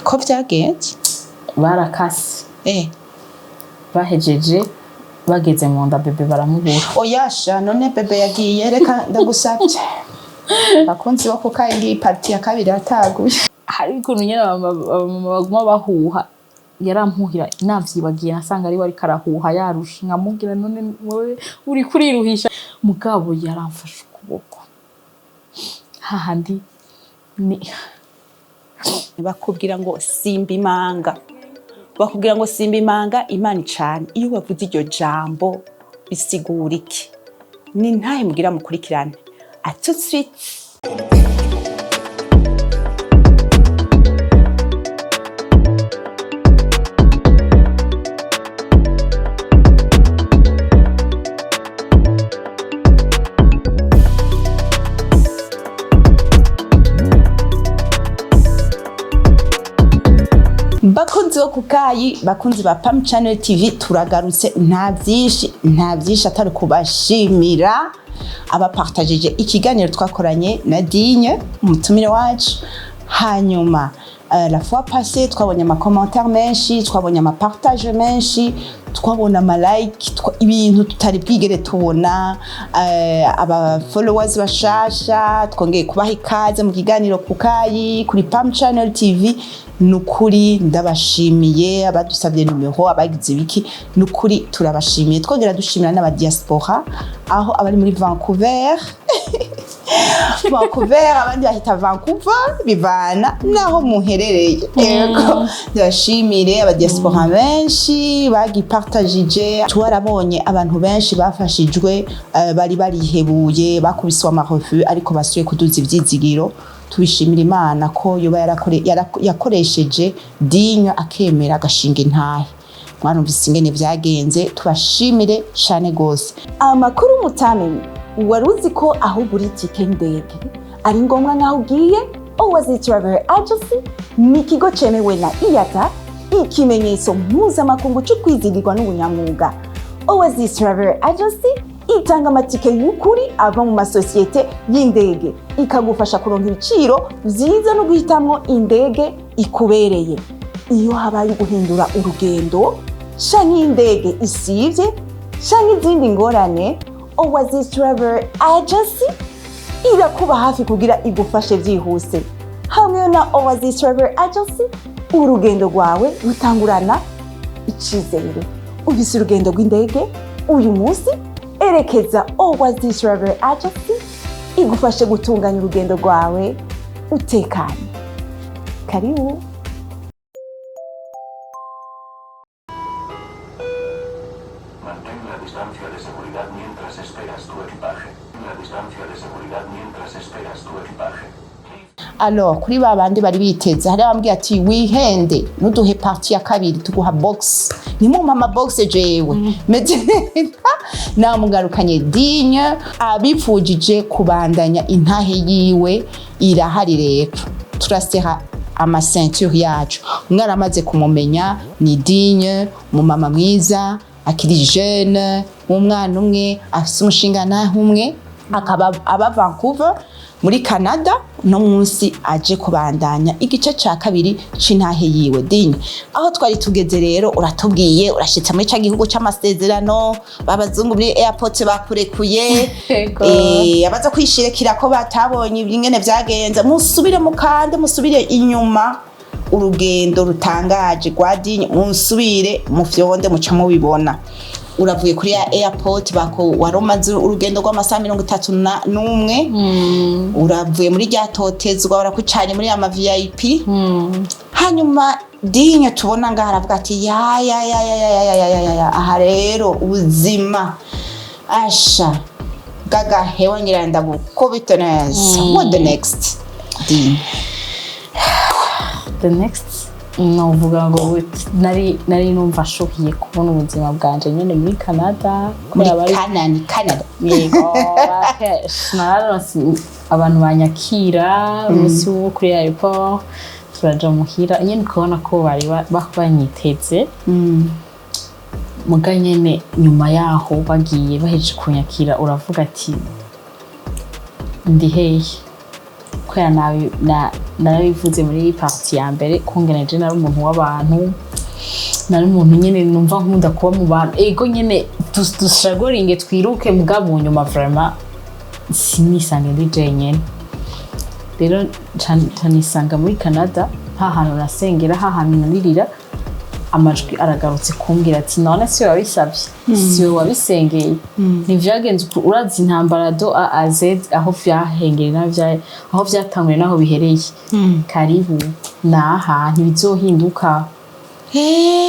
Niko vyagenze. Barakase. Bahejeje, bageze mu nda, bébé baramubura. Oyasha, none bébé yagiye? Reka ndagusabye, bakunzi bo kuka, ngiyi partie ya kabiri yataguye. Hari ukuntu nyene abamama baguma bahuha. Yarampuhira, navyibagiye, nasanga ariwe ariko arahuha yarusha, nkamubwira: "None wewe uriko uriruhisha?" Mugabo yaramfashe ukuboko hahandi ni Bakubwira ngo simba imanga, bakubwira ngo simba imanga Imana icane. Iyo bavuze iryo jambo bisigura iki? Ni ntahe mugira mukurikirane. À tout de suite. Bakunzi bo kukayi, bakunzi ba Pam Channel TV, turagarutse. Nta byinshi, nta byinshi, atari kubashimira abapartagije ikiganiro twakoranye na Digne, umutumire wacu. Hanyuma la fois passée twabonye ama commentaire menshi, twabonye ama partage menshi, twabona ama like, ibintu tutari bwigere tubona, aba followers bashasha. Twongeye kubaha ikaze mu kiganiro kukayi kuri Pam Channel TV. Nukuri ndabashimiye abadusabye numero, abagize ibiki, nukuri turabashimiye. Twongera dushimira n'aba diaspora, aho abari muri Vancouver, Vancouver, abandi bahita Vancouver, bivana naho muherereye. Yego, ndabashimire aba diaspora benshi bagipartagije. Twarabonye abantu benshi bafashijwe, bari barihebuye, bakubiswe ama refus, ariko basuye kuduza ivyizigiro. Tubishimira Imana ko yoba yakoresheje Digne akemera agashinga intahe. Mwarumvise ingene vyagenze, tubashimire cane gose. Amakuru mutamenye: wari uzi ko aho ugura itike y'indege ari ngombwa nk'aho ugiye? Oasis Travel Agency ni ikigo cyemewe na IATA, ikimenyetso mpuzamakungu cyo kwizigirwa n'ubunyamwuga. Oasis Travel Agency itanga amatike y'ukuri ava mu masosiyete y'indege, ikagufasha kuronka ibiciro byiza no guhitamwo indege ikubereye. Iyo habaye guhindura urugendo canke indege isivye canke izindi ngorane, Oasis Travel Agency irakuba hafi kugira igufashe byihuse. Hamwe na Oasis Travel Agency, urugendo rwawe rutangurana icyizere. Ufise urugendo rw'indege uyu munsi, erekeza Oasis Travel Agency igufashe gutunganya urugendo rwawe utekanye. Karibu. Mantén la distancia de seguridad mientras esperas tu equipaje. La distancia de seguridad mientras esperas tu equipaje. Alors, kuri ba bandi bari biteze, hari abambwiye ati: "Wihende, nuduhe partie ya kabiri tuguha box." Ntimumpe ama box, jewe meze neza. Namugarukanye Digne, abipfujije kubandanya intahe yiwe irahari. Rero turasera ama ceinture yacu. Mwaramaze kumumenya, ni Digne, umumama mwiza akiri jeune, w'umwana umwe, afise umushinga umwe, akaba aba Vancouver muri Canada. No munsi aje kubandanya igice ca kabiri c'intahe yiwe. Digne, aho twari tugeze rero, uratubwiye urashitse muri ca gihugu c'amasezerano, babazungu muri airport bakurekuye. Yego. Abaza kwishirikira ko batabonye ingene vyagenze, musubire mukande, musubire inyuma, urugendo rutangaje rwa Digne, musubire mufyonde muca mubibona. Uravuye kuri ya airport, bako warumaze urugendo rw'amasaha 31, uravuye muri rya totezwa, barakucanye muri ama VIP. Hanyuma Digne tubona ngaha aravuga ati: "Ya ya ya ya ya ya ya ya ya ya, aha rero ubuzima asha bw'agahewa, ngira ndabukubita neza." What the next, Digne? The next, novuga ngo nari numva ashuhiye kubona ubuzima bwanje nyene muri Canada. Muri kubera Canada, Canada. Yego, nararonse abantu banyakira umunsi wo kuri aéroport, turaja muhira nyene, ukabona ko bari banyiteze. Muga nyene nyuma yaho bagiye, bahejeje kunyakira, uravuga ati: "Ndi hehe?" Kubera nabi Narabivuze muri partie ya mbere kungene je nari umuntu w'abantu, nari umuntu nyene numva nkunda kuba mu bantu. Ego nyene, dushagoringe, twiruke, mugabo nyuma vraiment sinisange ndi jenyene. Rero nca nisanga muri Canada, nta hantu nasengera, ha hantu naririra, amajwi aragarutse kumbwira ati: "None siwe wabisabye? Siwe wabisengeye? Ntivyagenze uku?" Urazi intambara de A à Z, aho vyahengeye n'aho aho vyatanguriye n'aho bihereye. Karibu naha, ntibizohinduka.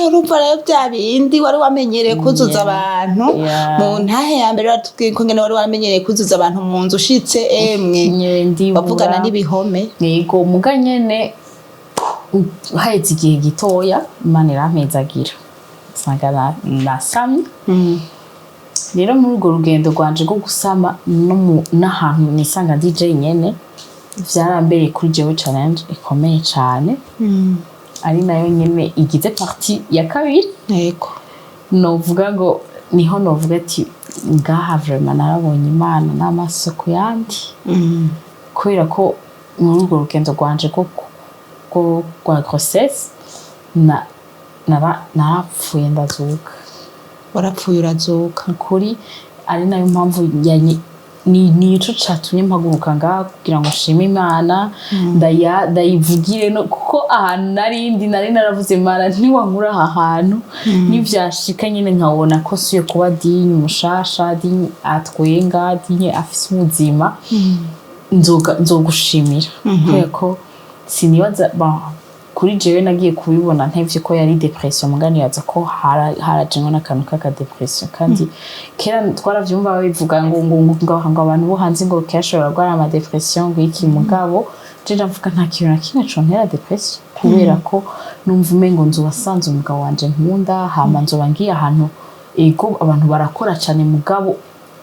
Urumva rero bya bindi wari wamenyereye kuzuza abantu mu ntahe ya mbere, watubwiye ko ngene wari wamenyereye kuzuza abantu mu nzu, ushitse emwe Ndibura. bavugana n'ibihome. Yego, muga nyene haheze igihe gitoya Imana irampezagira, nsanga nasamye. Rero muri urwo rugendo rwanje rwo gusama no n'ahantu nisanga ndi jenyene, vyarambereye kuri jewe challenge ikomeye cane, ari nayo nyene igize partie ya kabiri. Novuga ngo niho novuga ati ngaha vraiment narabonye Imana n'amaso ku yandi, kubera ko muri urwo rugendo rwanje rwo rwa grossesse narapfuye ndazuka. Warapfuye urazuka. Ukuri, ari nayo mpamvu nico catumye mpaguruka ngaha kugira ngo nshime Imana, ndayivugire no kuko ahantu narindi nari naravuze: "Imana, ntiwankura aha hantu, nivyashika nyene nkabona ko suye kuba Digne umushasha, Digne atwenga, Digne afise ubuzima, nzogushimira." Kubera ko sinibaza, bon, kuri jewe nagiye kubibona ntevye ko yari dépression, muga nibaza ko harajemwo n'akantu k'aka dépression. Kandi kera twaravyumva babivuga ngo abantu bo hanze ngo kenshi baragwara ama dépression, ngo iki. Mugabo je ndavuga nta kintu na kimwe contera dépression, kubera ko numva umengo nzobasanze umugabo wanje nkunda, hama nzoba ngiye ahantu, ego abantu barakora cane, mugabo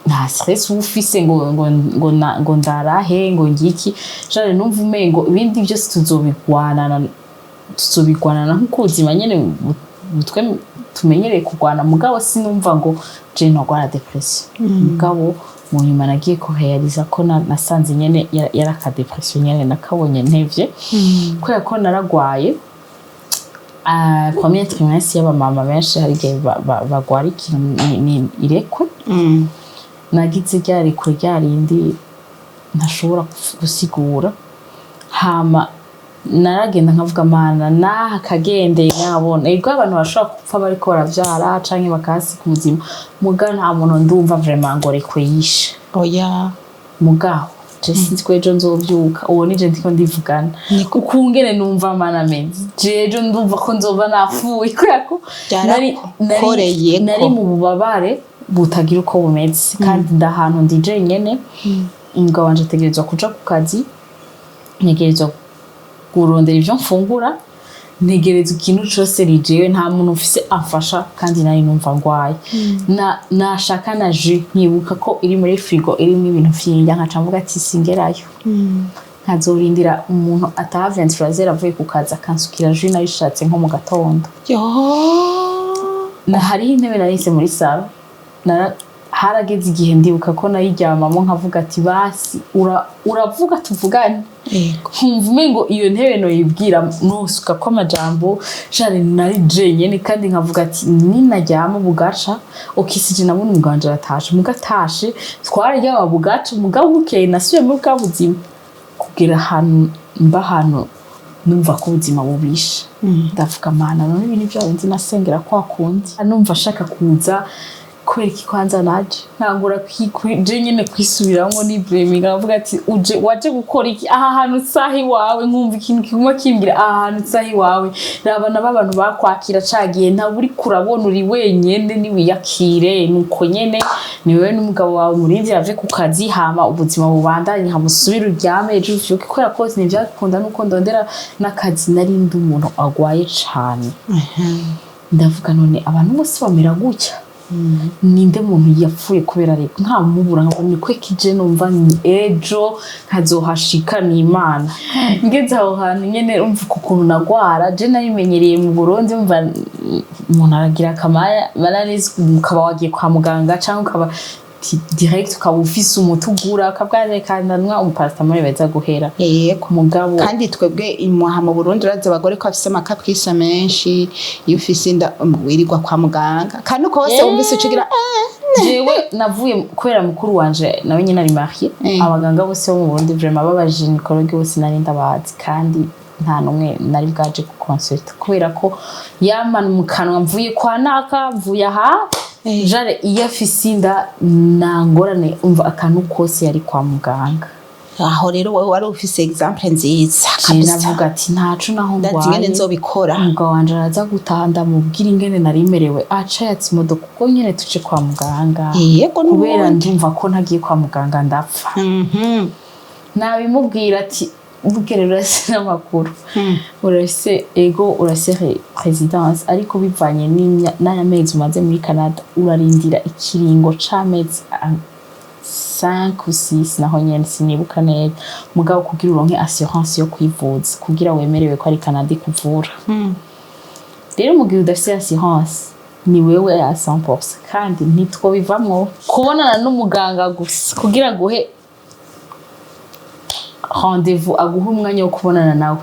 nta stress uba ufise ngo ndarahe, ngo ngiki jane. Numva umengo ibindi byose tuzobigwanana nk'uko ubuzima nyene butwe tumenyereye kurwana. Mugabo sinumva ngo je ntagwara dépression. Mugabo mu nyuma nagiye kurealiza ko nasanze nyene yari aka dépression nyene nakabonye ntevye, kubera ko naragwaye premier trimestre y'abamama benshi hari igihe bagwara ikintu ni irekwe. Nagize rya rekwe rya rindi ntashobora gusigura. Hama naragenda nkavuga: "Mana, naha kagendeye nkabona." Ego, abantu bashobora gupfa bariko baravyara canke bakahasiga ubuzima, muga nta muntu ndumva vraiment ngo rekwe yishe. Oya. Mugaho je sinzi ko ejo nzovyuka. Uwo nije ndiko ndivugana ukungene numva Mana ameze. Je ejo ndumva ko nzoba napfuye, kubera ko Byarakoreyeko. nari mu bubabare butagira uko bumeze, kandi ndahantu ndi jenyene. Umugabo wanje ategerezwa kuja ku kazi, ntegerezwa kurondera ivyo mfungura, ntegerezwa ikintu cose rijewe, nta muntu mfise amfasha, kandi nari numva ngwaye. Na nashaka na jus, nkibuka ko iri muri frigo irimwo ibintu vy'indya, nkaca mvuga ati singerayo, nkazorindira umuntu ataha 23h avuye ku kazi akansukira jus nayishatse nko mu gatondo. Yo. Na hariho intebe narise muri salon. Harageze igihe ndibuka ko nayiryamamo nkavuga ati basi uravuga tuvugane. Nkumva umengo iyo ntebe noyibwira, nosuka ko amajambo jane. Nari jenyene, kandi nkavuga ati ninaryama bugaca okisije, nabona umugabo wanje aratashe. Mugatashe twararyama bugaca, mugabo bukeye nasubiye muri bwa buzima, kugera ahantu mba ahantu numva ko ubuzima bubishe. Ndavuga: "Mana, none ibi nivyo bindi nasengera kwa kundi numva ashaka kuza, kubera iki kwanza naje?" Ntangura je nyene kwisubiramwo nibleminga, nkavuga ati uje waje gukora iki aha hantu saha iwawe? Nkumva ikintu kiguma kimbwira: "Aha hantu saha iwawe, raba nabo abantu bakwakira cagiye, ntabwo uri kurabona, uri wenyene, niwiyakire nuko nyene ni wewe n'umugabo wawe, murindire ave ku kazi, hama ubuzima bubandanye, hama usubire uryame, ejo uvyuke." Kubera ko ntivyakunda nuko ndondera n'akazi, nari ndi umuntu agwaye cane. Ndavuga: "None abantu bose bamera gutya? Ninde muntu yapfuye kubera ariko nkamubura?" Nkabona ni kije numva ni ejo nkazohashika, ni Imana. Ngeze aho hantu nyene, umva ukuntu nagwara. Je narimenyereye mu Burundi, umva umuntu aragira akamaya malaria, ukaba wagiye kwa muganga cyangwa ukaba Direct ukaba ufise umuti ugura, ukavuga reka ndanywa umuparacétamol, beza guhera. Mugabo Kandi twebwe imuha mu Burundi, urazi abagore ko bafise ama caprices menshi. Iyo ufise inda, wirirwa kwa muganga kandi kose. Wumvise ucigira Jewe navuye kubera mukuru wanje nawe nyine ari marié. Abaganga bose bo mu Burundi, vraiment, b'aba gynécologue bose nari ndabazi, kandi nta n'umwe nari bwaje guconsulta, kubera ko yamana mu kanwa mvuye kwa naka, mvuye aha. Jare iyo afise inda nta ngorane, umva akantu kose yari kwa muganga. Aho rero wowe wari ufise exemple nziza Je kabisa. Navuga ati ntaco naho Ndazi ingene ngwaye, nzobikora. Umugabo wanje araza gutaha, ndamubwira ingene nari merewe, aca yatsa imodoka ubwo nyene tuje kwa muganga, kubera N'ubundi. ndumva ko ntagiye kwa muganga ndapfa. Nabimubwira ati burya rero urase n'amakuru, urafise, ego, urafise résidence, ariko bivanye n'aya mezi umaze muri Canada, urarindira ikiringo c'amezi 5 ou 6, naho nyene sinibuka neza, mugabo kugira uronke assurance yo kwivuza, kugira wemerewe ko ari Canada ikuvura. Rero mu gihe udafise assurance, ni wewe ya 100%, kandi ntitwobivamwo. Kubonana n'umuganga gusa kugira guhe rendez-vous, aguhe umwanya wo kubonana nawe,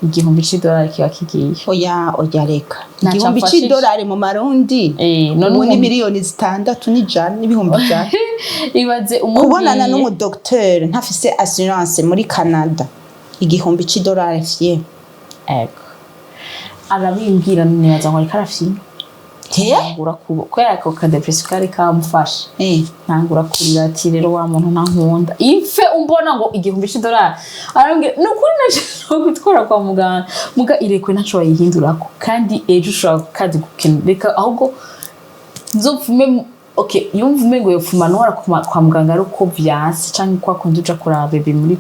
$1000 kiba kigiye. Oya, oya, reka. Ntaco Igihumbi amfashije. c'idolari mu marundi, None ubu ni 6,100,000. Ibaze Kubonana umubwiye n'umudokiteri ntafise assurance muri Canada, $1000 fye. Ego, arabimbwira, nibaza ngo ariko arafyina. He. Ntangura kubera ako ka dépression kari kamufashe, ntangura kurira ati rero wa muntu ntankunda, ife umbona ngo $1000. Arambwira ni ukuri nashobora gutwara kwa muganga, muga irekwe ntaco bayihindurako, kandi ejo ushobora kandi gukena, reka ahubwo nzopfume. Okay, yumva umengo yopfuma ntwara kwa muganga ari uko vyanse, canke kwa kundi uja kuraba bébé muri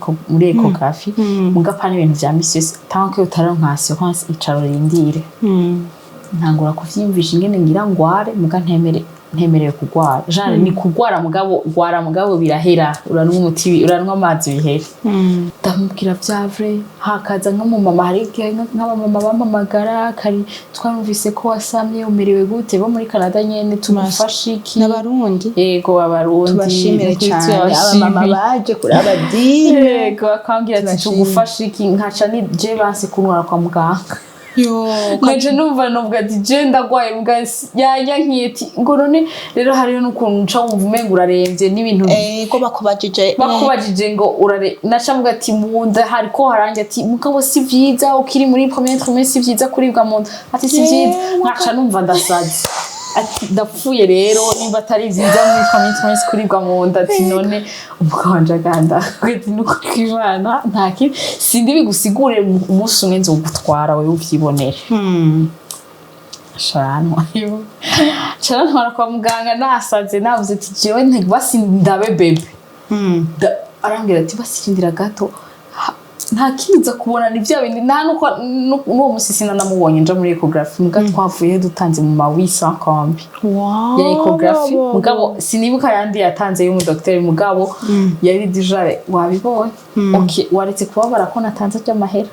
échographie, muga pana ibintu vya misi yose. Tant que utaronka assurance, icara urindire. Ntangura kuvyiyumvisha ingene ngira ngware, muga ntemere, ntemerewe kugwara. Genre ni kugwara, mugabo gwara, mugabo birahera, uranwa umuti, uranwa amazi, bihere. Ndamubwira vya vrai, hakaza nk'umumama, hari igihe nk'abamama bampamagara kari: "Twarumvise ko wasamye, umerewe gute?" Bo muri Canada nyene: "Tugufashe iki?" N'abarundi. Yego, abarundi. Tubashimire Nukuri cyane tubashimire. abamama baje kuraba Dine. Yego, akambwira ati Tubashimire. "Tugufashe iki?" Nkaca ni je banse kuntwara kwa muganga. Yo. Nkaca numva nuvuga ati je ndagwaye, mbwa yanyankiye ati ngo none rero hariho n'ukuntu nca wumva umenga uraremvye n'ibintu. Ego, bakubajije. Bakubajije ngo urare, naca mvuga ati munda hariko haranjye, ati mugabo si vyiza, ukiri muri premier trimestre si vyiza kuribwa mu nda, ati si vyiza. Nkaca numva ndasaze, ati ndapfuye rero nimba atari vyiza muri premier trimestre kuribwa mu nda. Ati none umugabo wanje aganda ati nuko kw'Imana nta kindi, sindi bigusigure, umunsi umwe nzogutwara wewe uvyibonere. Sharantwara kwa muganga nasaze, navuze ati jewe basi ndabe bébé. Arambwira ati basirindira gato, nta kindi nza kubona, ni bya bindi. Nta nuko n'uwo musi sinanamubonye nja muri échographie, muga twavuye dutanze mu ma 800 kombi ya échographie, mugabo sinibuka ayandi yatanze y'umudokiteri, mugabo yari déjà wabibonye, okay, waretse kubabara ko natanze ry'amahera,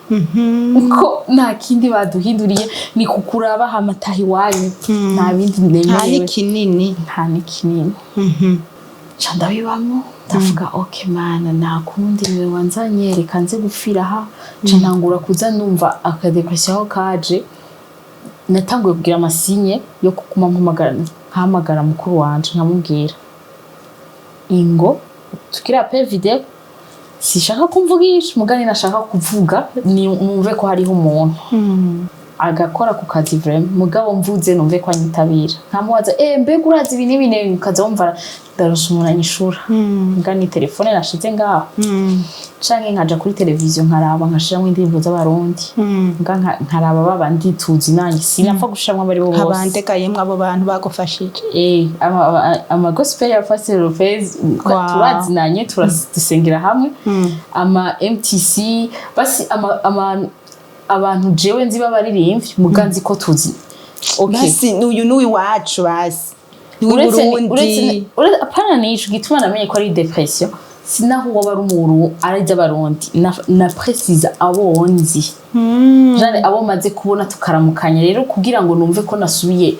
ko nta kindi baduhinduriye, ni kukuraba hama taha iwanyu, nta bindi Nta nemerewe. N'ikinini. Nta n'ikinini. Nca ndabibamwo, ndavuga ok mana, nta kundi, niwe wanzanye, reka nze gupfira aha. Nca ntangura kuza numva aka dépression aho kaje. Natanguye kugira ama signes yo kuguma mpamagara, nkahamagara mukuru wanje, nkamubwira ingo tukiri appel vidéo, sishaka kumvugisha, mugani nashaka kuvuga ni numve ko hariho umuntu agakora ku kazi vraiment, mugabo mvuze numve ko anyitabira, nkamubaza: "Eh, mbega urazi ibi n'ibi n'ibi?" Ukaza wumva ndaronse umuntu anyishura, mbwa ni telefone nashize ngaho, canke nkaja kuri televiziyo nkaraba, nkashiramwo indirimbo z'abarundi, mbwa nkaraba babandi tuzi, nanjye sinapfa gushiramwo abari bo bose. Nkabandega yemwe abo bantu bagufashije. Ama gospel ya Pastor Lopez. Turazinanye, dusengera hamwe, ama MTC, basi ama abantu jewe nzi b'abaririmbyi, muga nzi ko tuzi, okay. Basi n'uyu n'uwiwacu, basi ni Uretse Burundi. Apana nico gituma namenye ko ari dépression, sinaho uwo bari umuntu ari abarundi na précisa abo nzi, genre abo maze kubona tukaramukanya. Rero kugira ngo numve ko nasubiye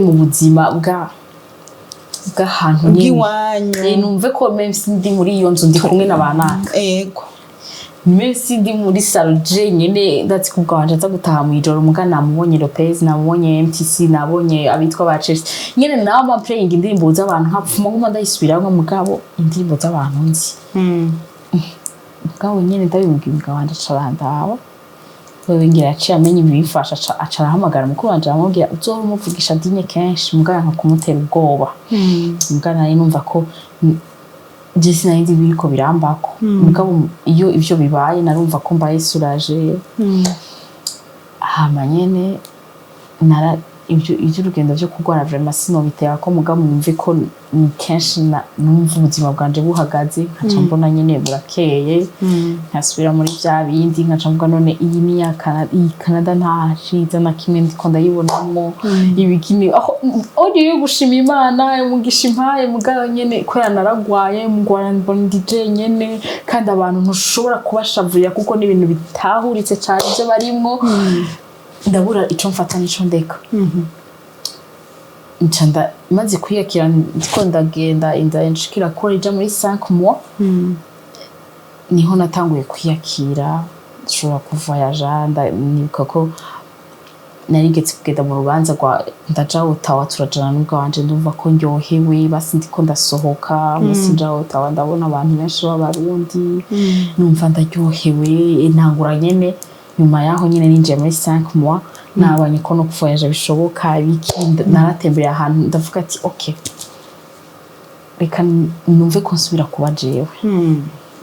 mu buzima bwa bw'ahantu nyene. Bw'iwanyu. Numve ko même si ndi muri iyo nzu, ndi kumwe na banaka, même si ndi muri salon jenyene, ndazi ko ubwa wanje aza gutaha mw'ijoro, muga namubonye Lopez, namubonye MTC, nabonye abitwa ba Chelsea nyene, nama playing indirimbo z'abantu, nkapfuma nguma ndayisubiramwo, mugabo indirimbo z'abantu nzi. Mugabo nyene ndabimubwiye, umugabo wanje aca arandaba, wewe ngira yaciye amenya ibimfasha, aca arahamagara mukuru wanje, aramubwira uzohora umuvugisha Digne kenshi, mugabo yanka kumutera ubwoba. Mugabo nari numva ko je sinari nzi ibiriko birambako, mugabo iyo ivyo bibaye narumva ko mbaye soulagée. Hama nyene nara ibyo iby'urugendo vyo kurwara, vraiment sinobitera ko, mugabo mwumve ko ni kenshi numva ubuzima bwanje buhagaze, nkaca mbona nyene burakeye, nkasubira muri vya bindi, nkaca mvuga none iyi ni ya Canada, iyi Canada nta ciza na kimwe ndiko ndayibonamwo, ibikini aho audio yo gushima Imana umugisha impaye, mugabo nyene kubera naragwaye, mugwara mbona ndi jenyene, kandi abantu ntushobora kubashavurira kuko ni ibintu bitahuritse cane ivyo barimwo, ndabura ico mfata n'ico ndeka. Nca maze kwiyakira, ndiko ndagenda, inda nshikira ko ija muri 5 mois, niho natanguye kwiyakira, nshobora kuvoyaja. Nibuka ko narigeze kugenda mu rubanza rwa ndaja Ottawa, turajana n'ubwa wanje, ndumva ko ndyohewe, basi ndiko ndasohoka musi nja Ottawa, ndabona abantu benshi b'Abarundi, numva ndaryohewe. Ntangura nyene nyuma yaho nyene ninjiye muri 5 mois, nabonye ko no kuvoyaja bishoboka, ibiki, naratembereye ahantu, ndavuga ati ok, reka numve ko nsubira kuba jewe.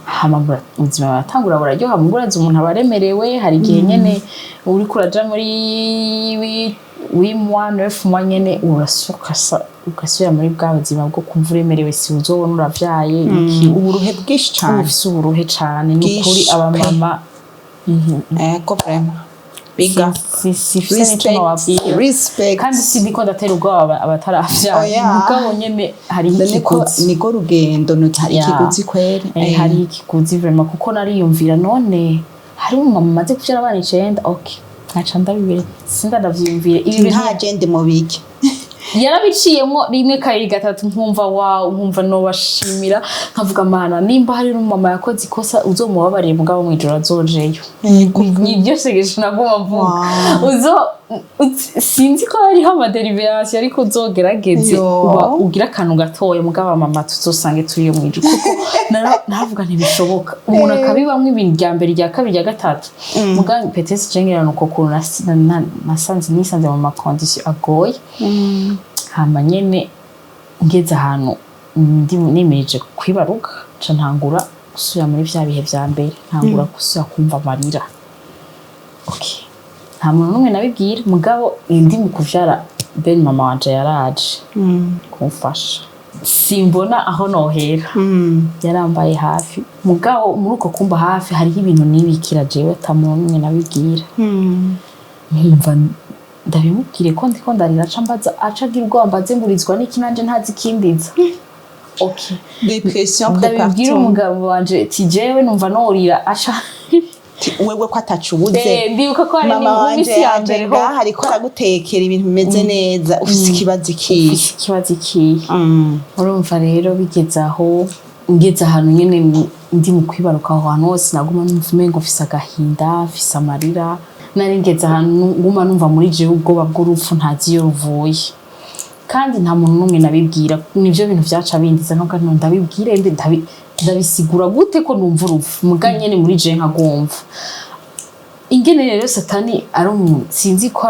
Hama ubuzima buratangura buraryoha, muguraza umuntu aba aremerewe. Hari igihe nyene uriko uraja muri 8 mois, 9 mois, nyene urasuka ugasubira muri bwa buzima bwo kumva uremerewe, si uzobona uravyaye iki. Uburuhe bwinshi cane. Ufise uburuhe cane ni ukuri. Bwinshi pe. Abamama. Ego, vraiment big up. Sifise n'ico nobabwira. Respect. Kandi sindiko ndatera ubwoba abataravyara, Oya. mugabo nyene hariho niko ikiguzi. Niko rugendo nutari ikiguzi kweri. Hariho ikiguzi vraiment, kuko nariyumvira none hari umumama amaze kuvyara abana 9, ok, nkaca ndabibere sindanavyiyumvire ibi bintu. Nta jende mu biki. Yarabiciyemwo rimwe, kabiri, gatatu, nkumva wawu, nkumva nobashimira, nkavuga mana, nimba hari n'umumama yakoze ikosa uzomubabarire, mugabo mw'ijoro azojeyo. Niryo sengesho naguma mvuga. Uzo sinzi ko hariho ama délibération, ariko uzogerageze Yo. uba ugira akantu gatoya, mugabo mama tuzosange turiyo mw'ijuru, kuko naravuga ntibishoboka umuntu akabibamwo ibintu rya mbere, rya kabiri, rya gatatu. Mugabo peut-être cengerana uko kuntu nasanze nisanze mu ma conditions agoye. Hama nyene ngeze ahantu nimirije kwibaruka, nca ntangura gusubira muri vya bihe vya mbere, ntangura gusubira kumva amarira. Okay, nta muntu n'umwe nabibwira, mugabo ndi mu kuvyara, ben mama wanje yaraje kumfasha, simbona aho nohera, yarambaye hafi. Mugabo muri uko kumba hafi hariho ibintu nibikira jewe ata muntu n'umwe nabibwira, nkumva ndabimubwire ko ndiko ndarira, aca mbaza, aca agira ubwoba, mbaze ngurizwa n'iki nanje ntazi ikindiza. Okay, Dépression. ndabibwira Prépartum. umugabo wanje ati jewe numva norira, aca Wewe ko atacubuze. Ndibuka ko hari Mama mu wanje minsi ya yaje mbere ho ngaha ariko aragutekera ibintu bimeze neza, ufise ikibazo ikihe? Ufise ikibazo ikihe? Urumva rero bigeze aho, ngeze ahantu nyene ndi mu kwibaruka, aho hantu hose naguma numva umengo mfise agahinda, mfise amarira. Nari ngeze ahantu nguma numva muri jewe ubwoba bw'urupfu ntazi iyo ruvuye, kandi nta muntu n'umwe nabibwira. Nivyo bintu vyaca bindiza, nkavuga nti ndabibwire nde, ndabisigura gute ko numva urupfu? Muga nyene muri jewe nkagumva ingene rero Satani ari umuntu, sinzi ko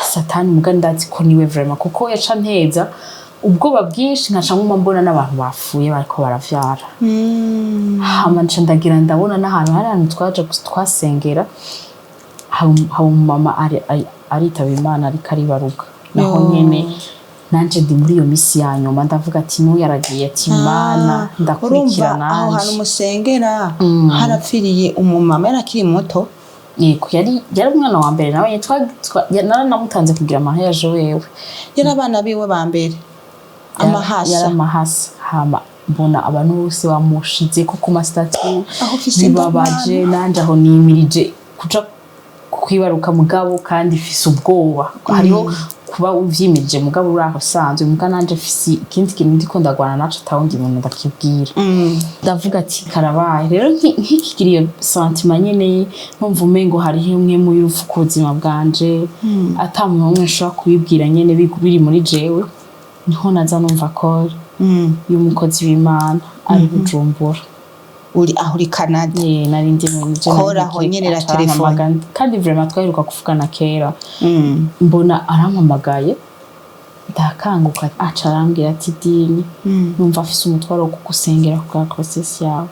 Satani, muga ndazi ko niwe vraiment, kuko yaca nteza ubwoba bwinshi, nkaca nguma mbona n'abantu bapfuye bariko baravyara. Hama nca ndagira ndabona n'ahantu hari ahantu twaja twasengera, haba umumama aritaba Imana ariko aribaruka, naho nyene nanje ndi muri iyo misi ya nyuma, ndavuga ati n'uyu aragiye, ati Mana ndakurikira. Urumva aho hantu Nanje musengera harapfiriye umumama yari akiri muto? Yego, yari umwana wa mbere nawe, naranamutanze kugira amaherezo wewe. Yari abana biwe ba mbere. Yari Amahasa. Amahasa. Hama mbona abantu bose bamushize ko ku ma statuts. Aho ufise Bibabaje nanje aho nimirije kuja kwibaruka, mugabo kandi mfise ubwoba, hariho Kuba uvyimirije, mugabo uri aho usanzwe, muga nanje mfise ikindi kintu ndiko ndagwana naco, atawundi muntu ndakibwira. Ndavuga ati karabaye rero. Nkikigira iyo sentiment nyene, numva umengo hariho imwe mu y'urupfu ku buzima bwanje, ata muntu n'umwe nshobora kubibwira nyene, biri muri jewe. Niho naza numva ko y'umukozi w'Imana ari Bujumbura. Uri aho, uri Canada? Eh, nari ndi mu je. Kora aho nyene na telefone. Kandi vraiment twaheruka kuvugana kera. Mbona arampamagaye, ndakanguka. Aca arambwira ati: "Dini, numva afise umutwaro wo kugusengera ku bwa grossesse yawe."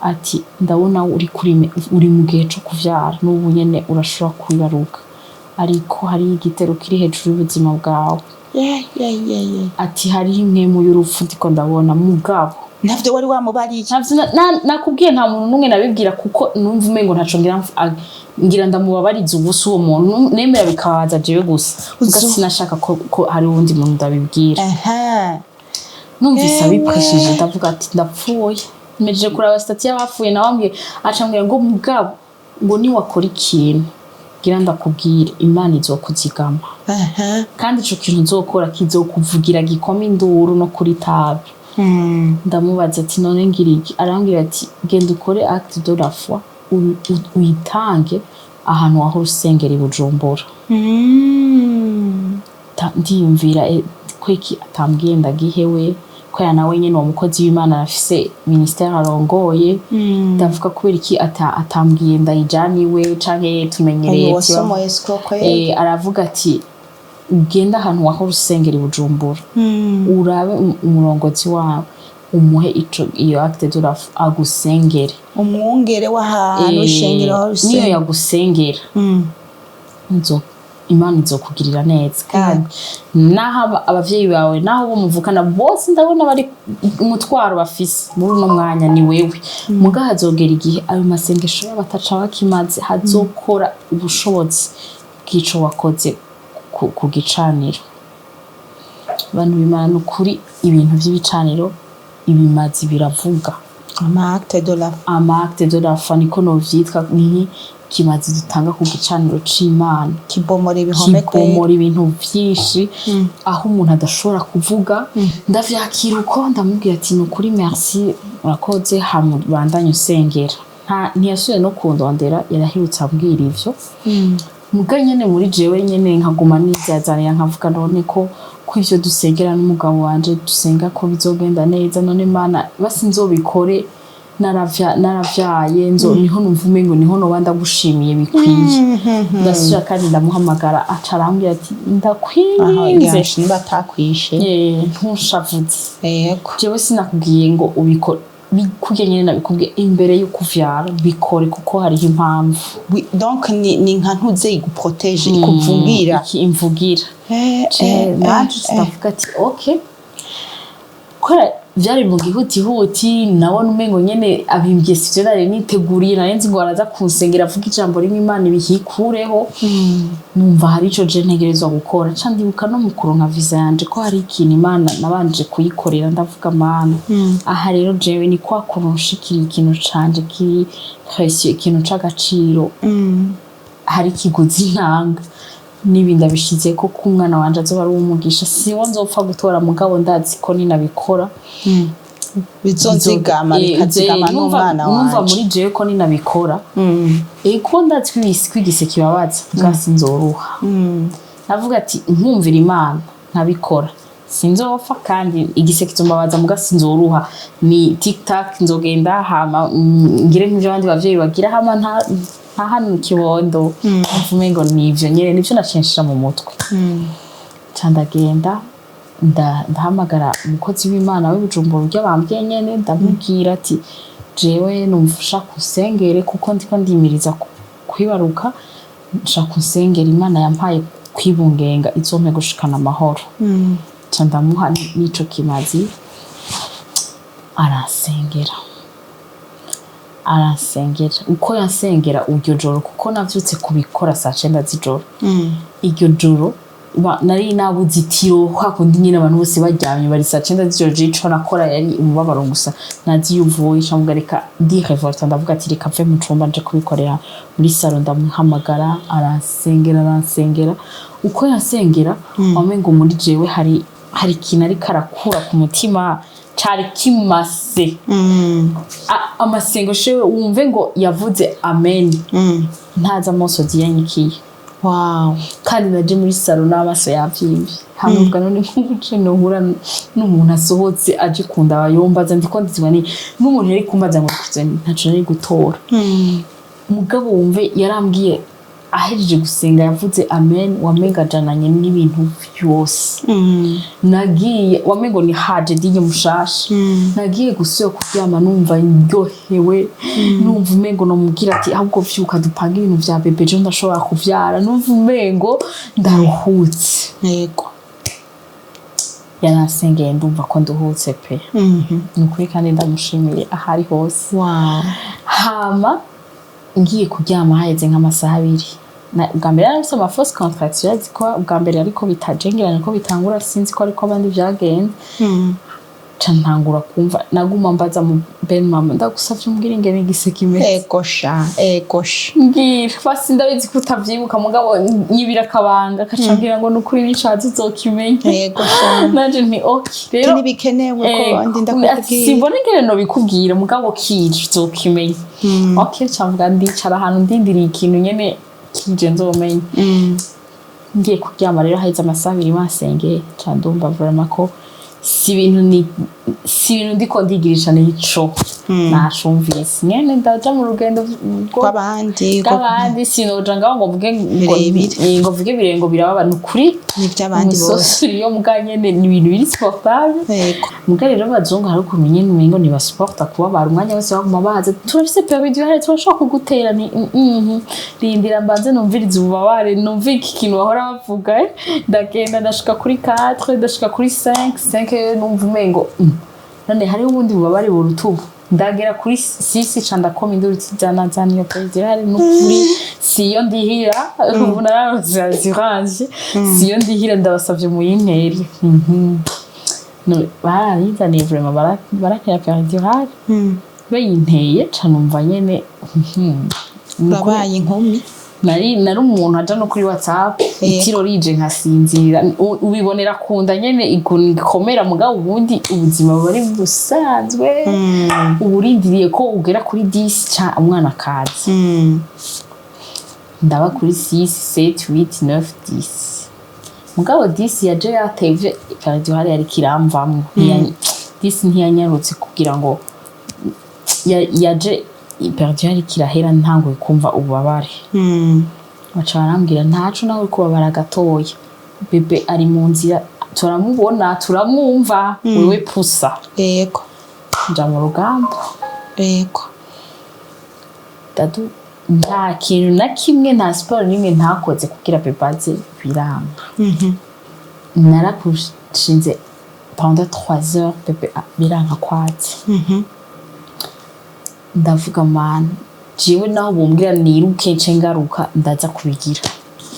Ati: "Ndabona uri kuri uri mu gihe co kuvyara, n'ubu nyene urashobora kwibaruka, ariko hariho igitero kiri hejuru y'ubuzima bwawe." Yeah, yeah, yeah, yeah. Ati: "Hariho impwemu y'urupfu ndiko ndabona, mugabo." Ntavyo wari wamubariye? Ntavyo nakubwiye, nta muntu n'umwe nabibwira, kuko numva umengo ntaco ngira ngira ndamubabariza ubusa uwo muntu, nemera bikabaza jewe gusa. Muga sinashaka ko hari uwundi muntu ndabibwira. Numvise Ewe. abipreshije, ndavuga ati ndapfuye, mejeje kuraba statut y'abapfuye. Nawe ambwiye, aca ambwira ngo: "Mugabo," ngo, "niwakora ikintu ngira ndakubwire, Imana izokuzigama, kandi ico kintu uzokora kizokuvugira, gikoma induru no kuri table." Ndamubaza ati: "None ngira iki?" Arambwira ati: "Genda ukore acte de la foi, uyitange ahantu wahora usengera i Bujumbura." Ndiyumvira kweki atambwiye ndagihewe, kubera nawe nyene uwo mukozi w'Imana arafise ministère arongoye. Ndavuga kubera iki atambwiye ndayijana iwe, canke tumenyereye Uyu wasomoye sikoko? Aravuga ati: "Ugende ahantu wahora usengera i Bujumbura, urabe umurongozi wawe, umuhe ico iyo acte de la foi, agusengere." Umwungere w'ahantu ishengero aho niyo usengera. Yagusengera, Imana izokugirira neza. Kandi naho abavyeyi bawe, naho bo muvukana bose, ndabona bari umutwaro bafise muri uno mwanya ni wewe, muga hazogera igihe ayo masengesho yabo ataca bakimaze, hazokora ubushobozi bw'ico wakoze ku gicaniro. Abantu b'Imana, ni ukuri, ibintu vy'ibicaniro, ibimazi biravuga. Ama acte de la Ama acte de la foi, niko novyitwa, ni ikimazi dutanga ku gicaniro c'Imana. Kibomora ibihome kweri. Kibomora ibintu vyinshi aho umuntu adashobora kuvuga. Ndavyakira uko, ndamubwira ati: "Ni ukuri, merci, urakoze, hama ubandanye usengera." Ntiyasubiye no kundondera. Yarahirutse ambwira ivyo, muga nyene muri jewe nyene nkaguma nizazanira, nkavuga: none ko ivyo dusengera n'umugabo wanje, dusenga ko bizogenda neza, none Mana, basi nzobikore naravyaye, nzo niho numva umengo niho noba ndagushimiye bikwiye. Ndasubira kandi ndamuhamagara, aca arambwira ati: Aho "Ndakwinginze, ngira niba atakwishe. Ntushavuze. Jewe sinakubwiye ngo ubikore kurya nyene, nabikubwiye imbere y'uko uvyara. Bikore kuko hariho impamvu." Donc ni nka ntuze iguprotège, ikuvugira. Iki imvugira. Nanje ndavuga ati ok, kubera vyari mu gihutihuti, nabona umengo nyene abimbwiye sivyo nari niteguriye. Nari nzi ngo araza kunsengera, avuga ijambo rimwe, Imana ibihikureho. Numva hari ico je ntegerezwa gukora. Nca ndibuka no mu kuronka visa yanje ko hari ikintu Imana nabanje kuyikorera. Ndavuga: "Mana, aha rero jewe ni kwa kuntu nshikira ikintu canje kiri précieux, ikintu c'agaciro, hari ikiguzi ntanga nibi, ndabishize ko umwana wanje azoba ari uw'umugisha. Siwo nzopfa gutora, mugabo ndazi ko ninabikora Bizozigama, bikazigama n'umwana numva wanje." Muri jewe ko ninabikora, ko ndazi ko igise kibabaza, bwa sinzoruha. Navuga ati nkumvira Imana nkabikora, sinzopfa, kandi igise kizombabaza, muga sinzoruha. Ni tic tac, nzogenda, hama ngire nk'ivyo abandi bavyeyi bagira, hama nta hano ikibondo. Numva umengo nivyo nyene, nivyo nacenshira mu mutwe. Nca ndagenda, ndahamagara umukozi w'Imana w'i Bujumbura urya bambwiye nyene. Ndamubwira ati: "Jewe numva ushaka usengere, kuko ndiko ndimiriza kwibaruka, nshaka unsengere Imana yampaye kwibungenga izompe gushikana amahoro." Nca ndamuha n'ico kimazi, aransengera. Aransengera uko yansengera iryo joro, kuko navyutse kubikora saa 9 z'ijoro iryo joro. Nari nabuze itiro, kwa kundi nyine abantu bose baryamye, bari saa 9 z'ijoro. Jewe ico nakora yari umubabaro gusa, nazi iyo uvuye. Ncavuga reka ndi révoltée, ndavuga ati reka mve mu cumba nje kubikorera muri salon. Ndamuhamagara, aransengera, aransengera. Uko yansengera, wamengo muri jewe hari ikintu ariko arakura ku mutima cari kimase. Amasengesho wumve ngo yavuze amen, ntazi amosozi yanyikiye. Kandi naje muri salon n'amaso yavyimbye, hamubwa none nk'ubu ce nohura n'umuntu asohotse aje kundaba yombaza ndiko ndizwa ni n'umuntu yari kumbaza ngo kuze, ntaco nari gutora. Mugabo wumve yarambwiye ahejeje gusenga, yavuze amen, wamenga ajananye n'ibintu vyose. Nagiye wamengo ni haje dinye mushasha. Nagiye gusubira kuryama numva ndyohewe, numva umengo nomubwira ati ahubwo vyuka dupange ibintu vya bébé, ejo ndashobora kuvyara. Numva umengo ndaruhutse. Yaransengeye ndumva ko nduhutse pe, ni ukuri, kandi ndamushimiye aho ari hose. Hama ngiye kuryama, haheze nk'amasaha 2. Ubwa mbere yarafise ama fausses contractions, yazi ko ubwa mbere ariko bitajengerana ko bitangura, sinzi ko ariko abandi vyagenze. Ca ntangura kumva naguma mbaza mu ben mama, ndagusavye umbwire ingene igiseke imeze. Ego sha, ego sha. Mbwira basi, ndabizi ko utavyibuka, mugabo nyibira akabanga. Akaca ambwira ngo nukuri nishaje uzokimenya. Ego sha. Nanje nti ok rero. Ntibikenewe ko ndinda Ati, kukubwira. Simbona ingene nobikubwira, mugabo kije uzokimenya. Ok, cavuga ndicara ahantu ndindiriye ikintu nyene kije nzomenya. Ngiye kuryama rero, haheze amasaha 2 basengeye, ca ndumva vraiment ko si ibintu, ni si ibintu ndiko ndigirisha, nico nashumvise nyene ndaja mu rugendo rw'abandi. Bw'abandi. Sinoja ngaho ngo mvuge ngo Birebire. Ngo mvuge birengo birababa, ni ukuri. N'iby'abandi bose. Umusosi uriyo mbwa nyene ni ibintu biri supportable. Muga rero abazungu hari ukuntu nyene umengo ntibasuporta kubabara, umwanya wose baguma baza: turafise péridurale, turashobora kugutera. Ni rindira mbanze numvirize ububabare, numve iki kintu bahora bavuga. Ndagenda ndashika kuri 4, ndashika kuri 5, 5 numva umengo none hariho ubundi bubabare buruta ubu. Ndagera kuri 6, ca ndakoma induru iti zana, zana iyo péridurale, nukuri siyo ndihira, ubu nararonse assurance, siyo ndihira, ndabasavye muyintere. No, barayizaniye vraiment, baratera péridurale, bayinteye ca numva nyene Urabaye inkumi. Nari umuntu aja no kuri WhatsApp, itiro rije nkasinzira. Ubibonera kunda nyene ikuntu ikomera, mugabo ubundi ubuzima buba ari busanzwe, uba urindiriye ko ugera kuri 10 ca umwana akaza. Ndaba kuri 6, 7, 8, 9, 10, mugabo 10 yaje yatevye, péridurale yariko iramvamwo. 10 ntiyanyarutse kugira ngo yaje péridurale irahera, ntanguye kumva ububabare. Baca barambwira ntaco, nawe uri kubabara gatoya, bébé ari mu nzira, turamubona, turamwumva, wewe pusa. Nja mu rugamba. Dadu, nta kintu na kimwe, nta siporo n'imwe ntakoze kugira bébé aze, biranga. Narakushinze pendant 3 heures, bébé biranka kwaza. Ndavuga mana, jewe naho bombwira niruke nce ngaruka, ndaza kubigira.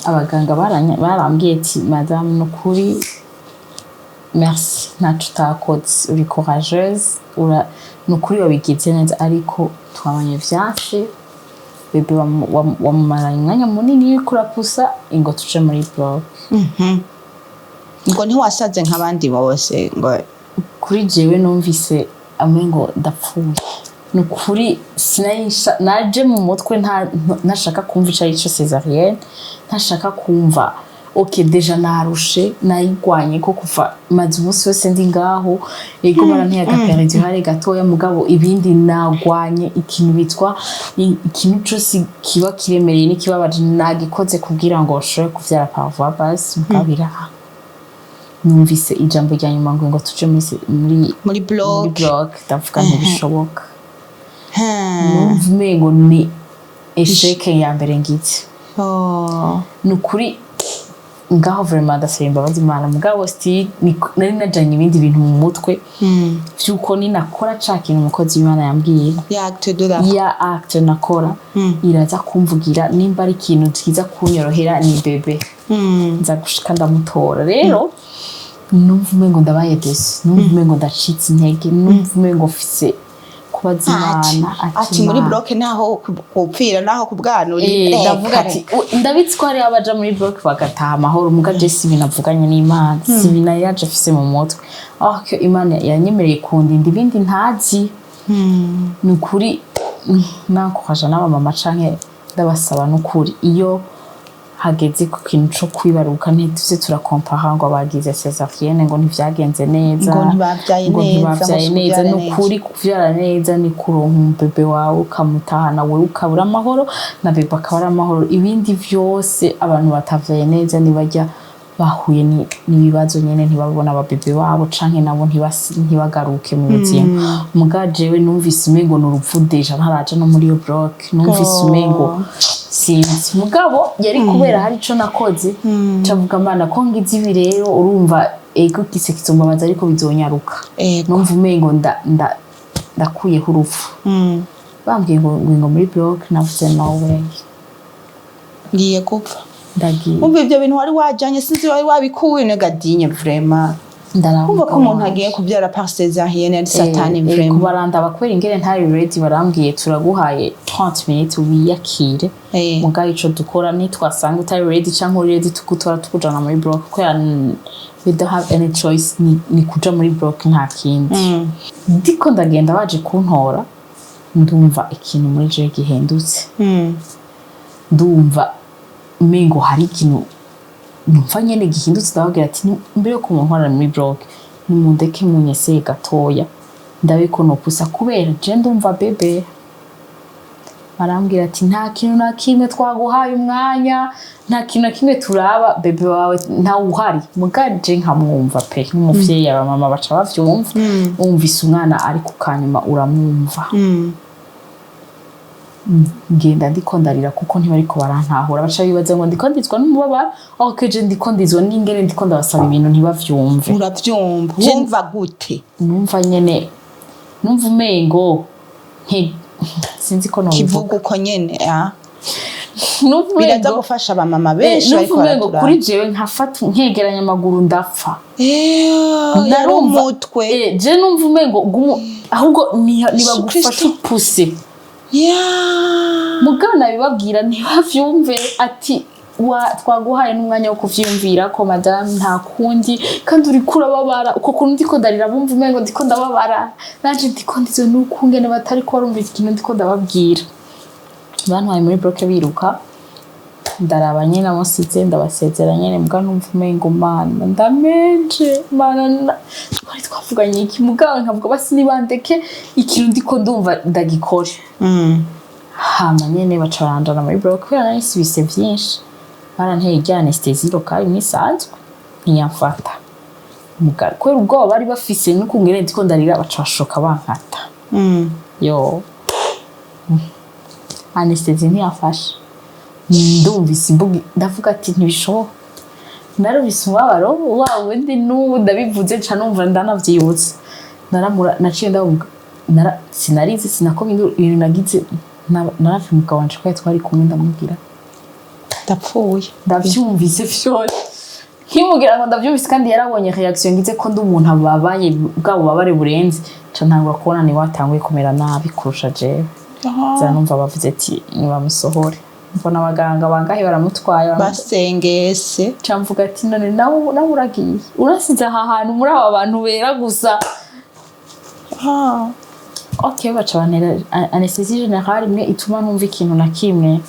Abaganga barambwiye ati madame, nukuri merci, ntaco utakoze, uri courageuse, ura nukuri wabigize neza, ariko twabonye vyanse, bébé wamumaranye umwanya munini uriko urapusa, ingo tuje muri bloc. Ngo ntiwasaze nk'abandi bose ngo? Kuri jewe numvise amwe ngo ndapfuye, ni ukuri. Naje mu mutwe ntashaka kumva ico ari cyo césarienne, ntashaka kumva. Ok, déjà narushe, nayigwanye ko kuva maze umunsi wose ndi ngaho. Ego, baranteye aga péridurale gatoya, mugabo ibindi nagwanye ikintu bitwa ikintu cose kiba kiremereye n'ikibabaje nagikoze kugira ngo nshobore kuvyara par voie basse, mugabo biranga. Numvise ijambo rya nyuma ngo tuje muri muri muri muri bloc. Bloc, ndavuga ntibishoboka. Numva umengo ni échec ya mbere ngize. Oh. Ni ukuri. Ngaho vraiment ndasaba imbabazi Imana, mugabo still nari najanye ibindi bintu mu mutwe vy'uko ninakora ca kintu umukozi w'Imana yambwiye, Ya acte de la ya acte nakora iraza kumvugira. Nimba ari ikintu kiza kunyorohera ni bébé, nza gushika ndamutora. Rero numva umengo ndabaye déçue, numva umengo ndacitse intege, numva umengo mfise kubaza Imana. Ati muri Imana. bloc naho kupfira naho kubwanura. Ndavuga ati ndabitsi ko hariho abaja muri bloc bagataha amahoro, muga je si ibintu avuganye n'Imana, si ibintu yari yaje afise mu mutwe. Aho ko Imana yanyemereye kundinda ibindi ntazi. Ni ukuri nakoraja n'abamama canke ndabasaba, n'ukuri iyo hageze ku kintu co kwibaruka ntituze turakompara ngo abagize césarienne ngo ntivyagenze neza, ngo ntibavyaye ngo neza, ngo ntibavyaye si neza. ukuvyara Ni ukuri, kuvyara neza ni kuronka umubebe wawe ukamutahana, wewe ukabura amahoro na bébé akaba ari amahoro. Ibindi vyose, abantu batavyaye neza nibajya bahuye n'ibibazo nyene, ntibabona ababebe babo canke nabo ntibagaruke mu buzima. Muga jewe numvise umengo ni urupfu déjà ntaraja no muri iyo bloc. Numvise umengo sinzi, mugabo yari kubera hari ico nakoze. Cavuga Mana ko ngize ibi rero, urumva ego gise kizombabaza ariko bizonyaruka. Numva umengo ndakuyeho urupfu. Bambwiye ngo muri bloc, navuze no way. Ngiye gupfa. Ndagiye. Umva ibyo bintu wari wajanye, sinzi wari wabikuye negadinye vraiment. Ndaraba. Kumva ko umuntu agiye kubyara par césarienne ari satani vraiment. Kubarandaba kubera ingene ntari ready, barambwiye turaguhaye 30 minutes wiyakire. Mugabo ico dukora, nitwasanga utari ready canke uri ready, tugutora tukujana muri bloc, kubera we don't have any choice, ni kuja muri bloc, nta kindi. Ndiko ndagenda baje kuntora, ndumva ikintu muri jewe gihindutse. Ndumva umengo hari ikintu numva nyene gihindutse. Ndababwira ati mbere yo kumuntwara muri bloc, nimundeke munyeseye gatoya ndabe ko nopusa, kubera je ndumva bébé. Barambwira ati nta kintu na kimwe, twaguhaye umwanya, nta kintu na kimwe turaba, bébé wawe ntawe uhari. Muga je nkamwumva pe, nk'umuvyeyi, abamama baca bavyumva. Wumvise umwana ari ku kanyuma uramwumva. Ngenda ndiko ndarira kuko ntibariko barantahura, baca bibaza ngo ndiko ndizwa n'umubabaro, aho keje ndiko ndizwa n'ingene ndiko ndabasaba ibintu ntibavyumve. Uravyumva? Wumva gute? Numva nyene, numva umengo sinzi ko nobivuga. Kivuga uko nyene, ah. Numva Biraza umengo gufasha abamama benshi numva bariko umengo baraturaba. Kuri jewe nkafata nkegeranya amaguru ndapfa. Yari umutwe. Je numva umengo ahubwo nibagufasha Kristo. upuse. Mugabo nabibabwira ntibavyumve, ati wa twaguhaye n'umwanya wo kuvyiyumvira ko madame, nta kundi, kandi uriko urababara. Uko kuntu ndiko ndarira, bumva umengo ndiko ndababara, nanje ndiko ndizwe n'ukungene batariko barumva ikintu ndiko ndababwira. Bantwaye muri bloc biruka, ndaraba nyene amusize, ndabasezera nyene, muga numva umengo Mana ndamenje, Mana twari twavuganye iki? Mugabo nkavuga basi nibandeke ikintu ndiko ndumva ndagikore. Hama nyene baca baranjana muri bloc, kubera nari ibise vyinshi baranteye irya anesthésie locale imwe isanzwe, ntiyamfata. Muga kubera ubwoba bari bafise n'ukungene ndiko ndarira, baca bashoka bankata. Yo anesthésie ntiyafashe. Ndumvise imbuga, ndavuga ati ntibishoboka. Narumvise umubabaro wa wundi, n'ubu ndabivuze nca numva ndanavyibutse. Naramura naciye ndavuga sinarizi sinakomye induru, ibintu nagize naravye umugabo wanje ko twari kumwe, ndamubwira Ndapfuye. Ndavyumvise vyose, nkimubwira ngo ndavyumvise, kandi yarabonye réaction ngize ko ndi umuntu ababaye bwa bubabare burenze, nca ntangura kubona ni watanguye kumera nabi kurusha jewe. Nza numva bavuze ati nibamusohore, mbona abaganga bangahe baramutwaye Basengese. Nca mvuga ati none nawe uragiye urasize aha hantu muri aba bantu bera gusa. Ok, baca bantera anesthésie générale imwe ituma ntumva ikintu na kimwe.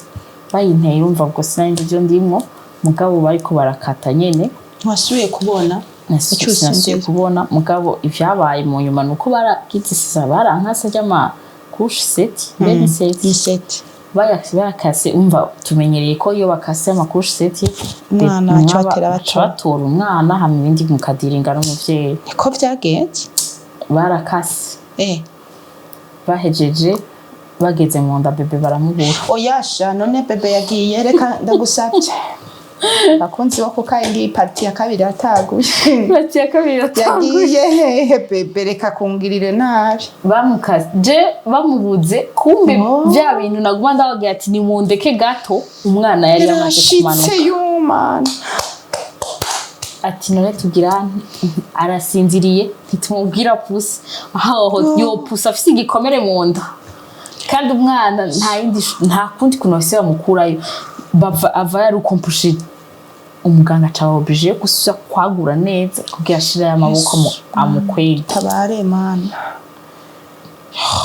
Bayinteye, urumva ubwo sinari nzi ivyo ndimwo, mugabo bariko barakata nyene. Ntiwasubiye kubona? Ucyusa Sinasubiye inzoga. kubona, mugabo ivyabaye mu nyuma nuko baragize sisa barankase ry'ama couches sept, mbe ni sept? Ni sept. Bayakase, umva tumenyereye ko iyo bakase ama couches sept, Umwana baca batera baca batora. batora umwana, hama ibindi mukadiringa n'umuvyeyi. Niko vyagenze? Barakase. Bahejeje bageze mu nda, bébé baramubura. Oyasha, none bébé yagiye? Reka ndagusabye. Bakunzi bo kuko iyi partie ya kabiri yataguye. Partie ya kabiri iratanguye. Yagiye hehe bébé? Reka kungirire nabi. Bamukaze je bamubuze, kumbe Oh. bya bintu naguma ndababwira ati nimundeke gato, umwana yari yamaze kumanuka. Yarashitse yumana. Ati none tugira arasinziriye, ntitumubwira pousse aho yo pousse, afise igikomere mu nda, kandi umwana nta yindi nta kundi kuntu bafise bamukurayo. Bava ava yari ukompushe, umuganga aca aba obligé yo gusubira kwagura neza kugira ashire amaboko amukwege. Tabare Mana.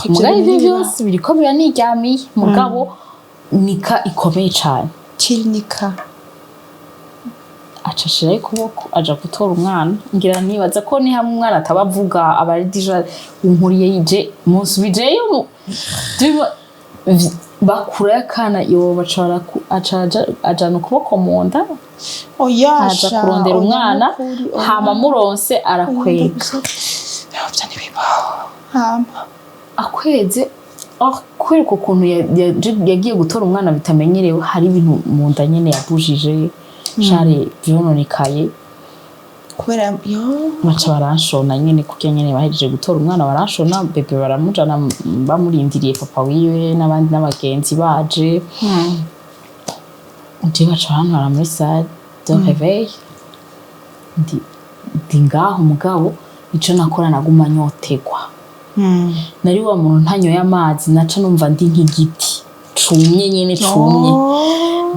Mugabo ivyo vyose biriko biraniryamiye, mugabo nika ikomeye cane. Clinica. Aca ashirayo ukuboko, aja gutora umwana. Ngira nibaza ko ni hamwe umwana ataba avuga, aba ari déjà unkuriye yije munsubijeyo bakurayo akana yo, baca aca ajana ukuboko mu nda. Oya. Aja Sha, kurondera oya, umwana. nukuri, oya. Hama muronse arakwega. Ivyo ntibibaho, hama? Akweze, oh, kwereka ukuntu yagiye gutora umwana bitamenyerewe, hari ibintu mu nda nyene yabujije cari vyononekaye. Kubera yo. Baca baranshona nyene, kuko nyene bahejeje gutora umwana baranshona bébé, baramujana, bamurindiriye papa wiwe n'abandi n'abagenzi baje. Je baca bantwara muri salle de réveil. Ndi ngaho, mugabo ico nakora naguma nyotegwa. Nari wa muntu ntanyoye amazi naca numva ndi nk'igiti cumye nyene, cumye,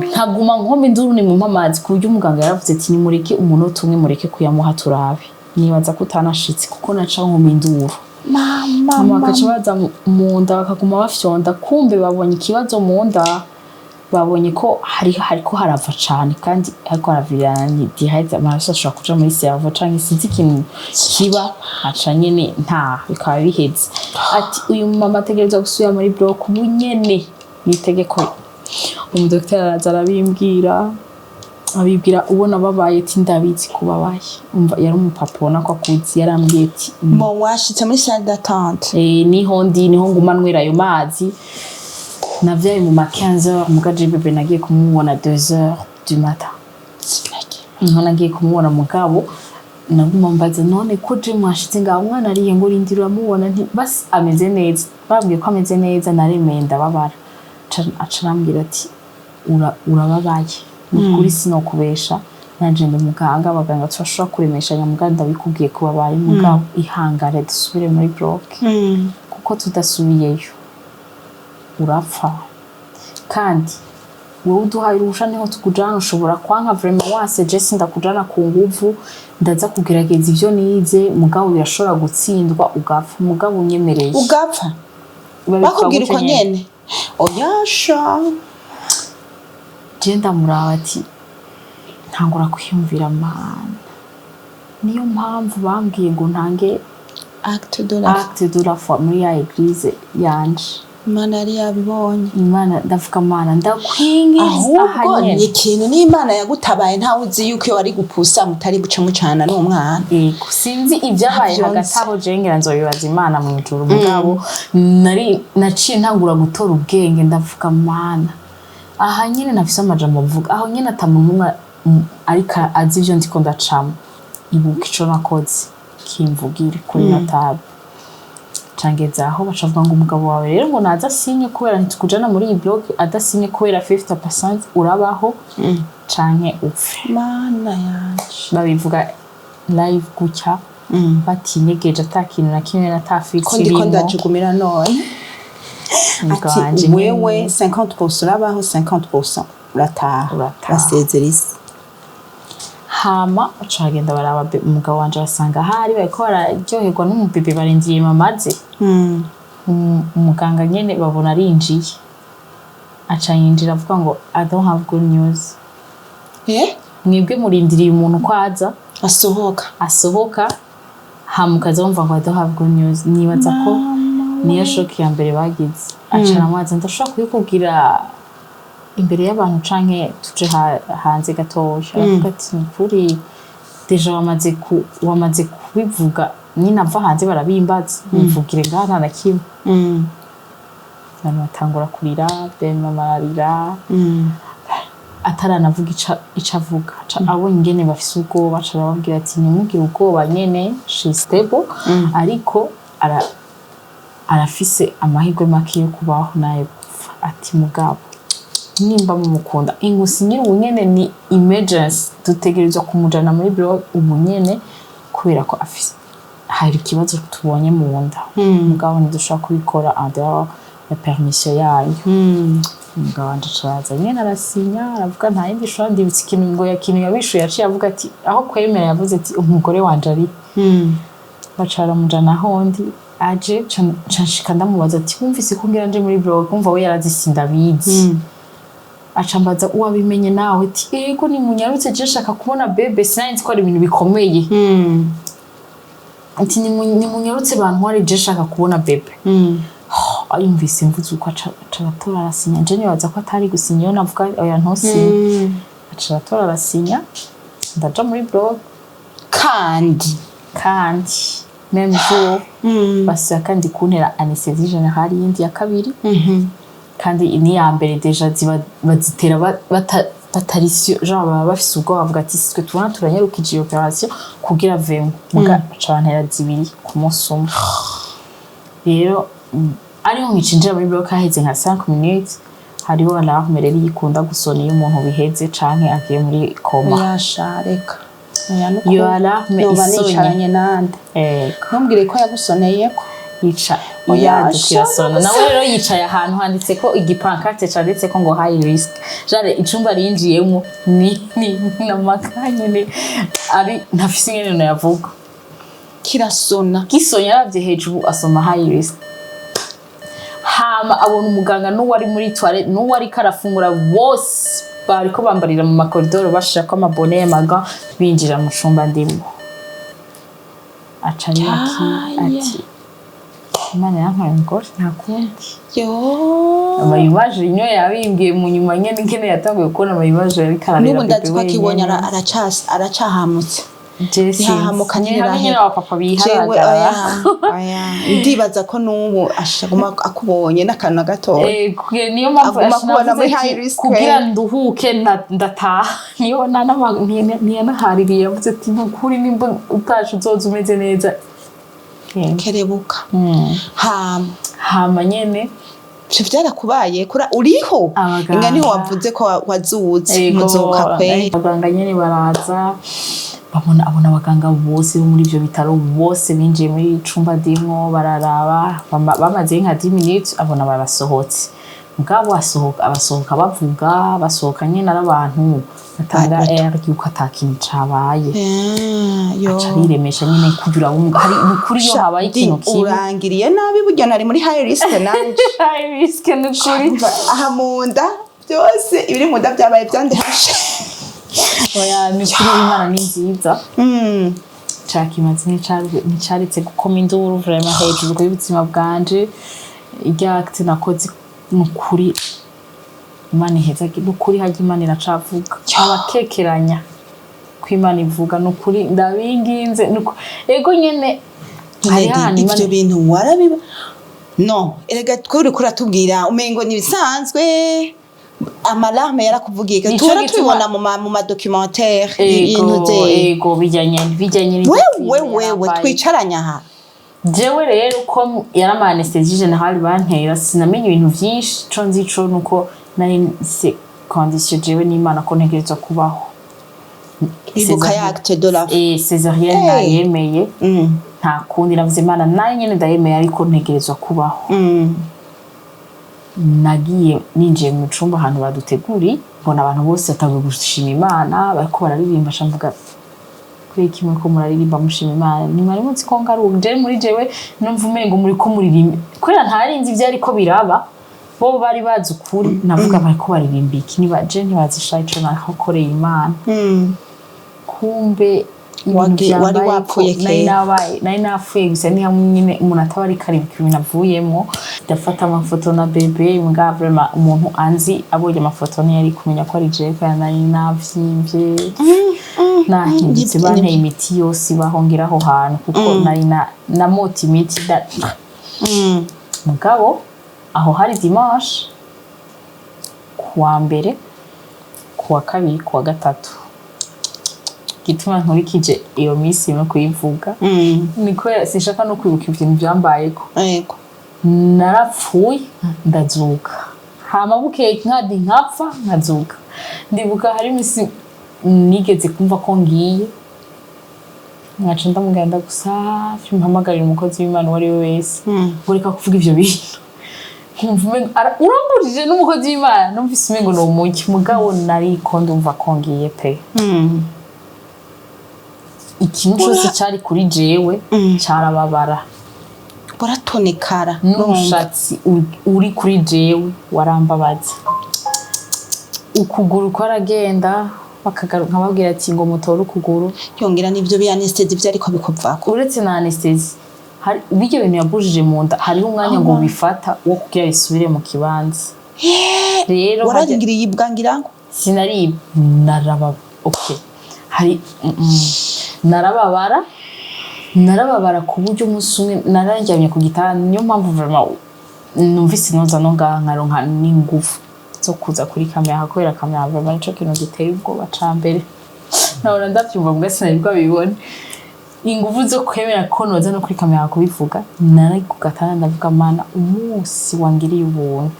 nkaguma nkoma induru ni mumpe amazi, ku buryo umuganga yaravuze ati nimureke umunota umwe, mureke kuyamuha turabe. Nibaza ko utanashitse kuko naca nkoma induru. Mama. Hama bakaca baza mu nda, bakaguma bafyonda, kumbe babonye ikibazo mu nda, babonye ko hari hariko harava cane, kandi hariko haravirana direct amaraso ashobora kuja muri cerveau canke sinzi ikintu kiba, aca nyene nta bikaba biheze. Ati uyu mama ategerezwa gusubira muri bloc ubu nyene, ni itegeko. Umudokiteri araza arabimbwira, abibwira ubona babaye, ati ndabizi ko babaye. Umva, yari umupapa ubona ko akuzi, yarambwiye ati Bon, washitse muri salle d'attente? Eh, niho ndi, niho nguma nwera ayo mazi. Navyaye mu ma 15 heures, muga je bébé nagiye kumubona 2 heures du matin, niho nagiye kumubona. Mugabo naguma mbaza none ko je mwashitse ngaho umwana ariye, ngo rindira uramubona, nti basi ameze neza. Bambwiye ko ameze neza, naremeye ndababara. Aca arambwira ati urababaye ni ukuri, sinokubesha, nanje ndi muganga, abaganga turashobora kuremeshanya, mugabo ndabikubwiye ko babaye, mugabo ihangane dusubire muri bloc, kuko tudasubiyeyo urapfa, kandi wowe uduhaye uruhusha niho tukujana, ushobora kwanka vraiment wase, je sindakujana ku nguvu, ndaza kugerageza ivyo nize, mugabo birashobora gutsindwa ugapfa, mugabo unyemereye. Ugapfa? Babikora Bakubwira gutyo. Uko nyene? Oyasha. Je ndamuraba ati ntangura kwiyumvira Mana, niyo mpamvu bambwiye ngo ntange Acte de la acte de la foi muri ya église yanje. Imana yari yabibonye. Imana, ndavuga Mana ndakwingiza Ahubwo aha ni nyene. ikintu n'Imana yagutabaye, ntawe uzi yuko iyo wari gupusa mutari buce mucana n'umwana. Yego, sinzi ibyabaye Ntabyo hagati nzi. aho, je ngira nzobibaza Imana mu ijuru, mugabo nari naciye ntangura gutora ubwenge, ndavuga Mana aha nyene nafise amajambo mvuga aho nyene ata muntu n'umwe ariko azi ivyo ndiko ndacamo, ibuka ico nakoze kimvugire kuri notable. Cangeza aho baca bavuga ngo umugabo wawe rero ngo naza asinye, kubera ntitukujana muri iyi bloc adasinye, kubera 50% urabaho canke upfe. Mana yanje. Babivuga live gutya, batinyegeje, ata kintu na kimwe ata Ko filtre ndiko irimo. ndajugumira none. Umugabo wanje Ati nyene. wewe 50% urabaho, 50% urataha. Urataha. Basezera isi. Hama baca bagenda baraba umugabo wanje, basanga ahari bariko bararyoherwa n'umubebe, barindiriye mamaze. Umuganga nyene babona arinjiye, aca yinjira avuga ngo "I don't have good news." Eh. Mwebwe murindiriye umuntu ko aza Asohoka. asohoka, hama ukaza wumva ngo "I don't have good news." Nibaza ko niyo choc ya mbere bagize. Aca aramubaza ndashobora kubikubwira imbere y'abantu canke tuje hanze gatoya? Aravuga ati ni kuri déjà wamaze kubivuga nyine, ava hanze barabimbaza, mvugire ngaha nta na kimwe. Abantu batangura kurira, ben mama ararira. Ataranavuga ico avuga, abonye ingene bafise ubwoba, aca arababwira ati: "Ntimugire ubwoba nyene, she stable, ariko arafise amahirwe make yo kubaho nayo gupfa." Ati: "Mugabo nimba mumukunda, ingusinyira ubu nyene, ni emergency, dutegerezwa kumujana muri bloc ubu nyene, kubera ko afise hari ikibazo tubonye mu nda, mugabo ntidushobora kubikora en dehors ya permission yanyu." Umugabo wanje aca araza nyene arasinya, aravuga nta yindi shobora. Ndibutse ikintu ngo ya kintu yabishuye, yaciye avuga ati, aho kwemera yavuze ati: "Umugore wanje ari." Baca baramujana ahondi. Aje ca nshika ndamubaza ati: "Wumvise ko ngira nje muri bloc?" Umva, we yarazi sindabizi. Aca ambaza: "Wabimenye nawe?" Ati: "Ego, nimunyarutse, je nshaka kubona bébé, sinari nzi ko ari ibintu bikomeye." Ati: "Nimunyarutse bantware, je nshaka kubona bébé." Ayumvise mvuze uko, aca aratora arasinya. Je nibaza ko atari gusinya iyo navuga: "Oya, ntusinye." Aca aratora arasinya, ndaja muri bloc. Kandi Kandi même jour basubira kandi kuntera anesthésie générale yindi ya kabiri. Kandi n'iya mbere déjà ziba bazitera batari sûrs, genre baba bafise ubwoba, bavuga ati: "Sitwe tubona turanyarukije iyo opération kugira avemo." Muga baca bantera zibiri ku munsi umwe. Rero ariho nkicinjira muri bloc, haheze nka 5 minutes, hariho alarme rero ikunda gusona iyo umuntu biheze canke agiye muri coma. Yasha, reka. Oya, nuko Iyo alarme yoba isonye. nicaranye nande? Ego. Ntumbwire ko yagusoneyeko. Yica Oya, yaduka sha, irasona. Nawe rero yicaye ahantu handitse ko igipancarte canditse ko ngo high risk, genre icumba rinjiyemo ni namaka nyene ari ntafise ingene noyavuga. Kirasona. Gisonye, aravye hejuru asoma high risk, hama abona umuganga n'uwari muri toilette n'uwari ariko arafungura, bose bariko bambarira mu makoridoro, bashirako amabone y'amaga, binjira mu cumba ndimo. Aca ariyakira. Aye. Ati: "Imana yampaye umugore, nta kundi." Yo. Ama images niyo yabimbwiye mu nyuma nyene, ingene yatanguye kubona ama images ariko ararera N'ubu ndazi bébé ko akibonye wenyene. Aracahamutse. Je sinzi. Ihahamuka Ni hamwe nyene ntirahera. abapapa Jewe biharagara. oya, oya, ndibaza ko n'ubu ashaguma akubonye n'akantu na gatoya. Niyo mpamvu Aguma kubona navuze muri ati, high risk. Kugira nduhuke ndataha. Niyo ntiyanahaririye, yavuze ati: "Nukuri nimba utaje uzoza umeze neza." Kerebuka. Hama? Hama nyene ivyo vyarakubaye kura uriho? Abaganga. Inga niho wavuze ko wazutse. Ego, muzuka kweri. Abaganga nyene baraza, babona, abona abaganga bose bo muri ivyo bitaro bose binjiye muri cumba ndimwo, bararaba, bamaze nka 10 minutes, abona barasohotse. Mugabo asohoka, abasohoka bavuga, basohoka nyene ari abantu batanga air yuko ata kintu cabaye. Ah, yo. Aca ariremesha nyene kugira ngo hari ni ukuri iyo Sha, habaye ikintu di, kibi. Urangiriye nabi, burya nari muri high risk nanje. High risk ni ukuri. Aha mu nda byose, ibiri mu nda byabaye byandehashe. Oya, ni ukuri Imana ni nziza. Ca kimazi nticaretse gukoma induru vraiment hejuru y'ubuzima bwanje. Irya acte nakoze, ni ukuri Imana iheza, ni ukuri harya Imana iracavuga. Abakekeranya ko Imana ivuga, ni ukuri ndabinginze, ego nyene hari ahantu Ivyo Imana bintu warabiba no erega twe uriko uratubwira umengo ni ibisanzwe, ama alarmes yarakuvugiye. Nico Tuhora gituma tubibona mu ma documentaire ego ibintu ze. Ego, bijyanye n'iryo Wewe filime wewe yarambaye. Twicaranye aha. Jewe rero ko yari ama anesthésie générale bantera, sinamenye ibintu vyinshi. Ico nzi co nuko nari nse condition jewe n'Imana ko ntegerezwa kubaho. Ibuka ya acte de la Césarienne. Hey. Nayemeye, nta kundi. Navuze: "Imana, nayo nyene ndayemeye, ariko ntegerezwa kubaho." Nagiye ninjiye mu cumba ahantu baduteguriye, mbona abantu bose batanguye gushima Imana, bariko bararirimba. Nca mvuga: "Kubera iki muriko muraririmba mushima Imana? Ntimwari muzi ko ngaruka?" Je muri jewe numva umengo muriko muririmba kubera ntari nzi ivyariko biraba, bo bari bazi ukuri. Navuga: "Bariko baririmba iki? Niba je ntibazi sha ico nakoreye Imana." Kumbe ibintu Wari vyambayeko, wapfuye nari kera. nabaye, nari napfuye. Gusa ni hamwe nyine umuntu ataba ariko aribuka ibintu avuyemwo. Ndafata amafoto na bébé, mbwa vraiment umuntu anzi abonye amafoto ntiyari kumenya ko ari jewe, kubera nari navyimbye, nahindutse. Banteye imiti yose ibaho ngira aho hantu, kuko nari namota imiti mugabo aho hari dimanche, kuwa mbere, ku Kuwa kabiri, kuwa gatatu. Gituma nkurikije iyo minsi no kuyivuga ni kubera sinshaka no kwibuka ibintu byambayeko. Narapfuye ndazuka, hama bukeye nkadi nkapfa nkazuka. Ndibuka hari imisi nigeze kumva ko ngiye, nkaca ndamubwira: "Ndagusavye, mpamagarira umukozi w'Imana uwo ari we wese ngo reka kuvuga ivyo bintu." Nkumva umengo urambujije n'umukozi w'Imana, numvise umengo ni umuki, mugabo nariko ndumva ko ngiye pe. Ikintu cose cari kuri jewe carababara. Waratonekara. N'umushatsi uri kuri jewe warambabaza, ukuguru kwaragenda, bakagaruka nkababwira ati ngo mutore ukuguru. Yongera n'ivyo bya anesthésie vyariko bikuvako. Uretse na anesthésie, hari birya bintu yabujije mu nda, hariho umwanya ngo bifata wo kugira bisubire mu kibanza. Rero Wararigiriye ibwa ngira ngo. Sinari naraba, okay, hari narababara, narababara ku buryo umunsi umwe nararyamye ku gitanda. Niyo mpamvu vraiment numvise noza no ngaha nkaronka n'ingufu zo kuza kuri kamera, kubera kamera vraiment nico kintu giteye ubwoba ca mbere. Nahora ndavyumva mbwa sinari bwabibone ingufu zo kwemera ko noza no kuri kamera kubivuga. Nari ku gatanda ndavuga: "Mana, umunsi wangiriye ubuntu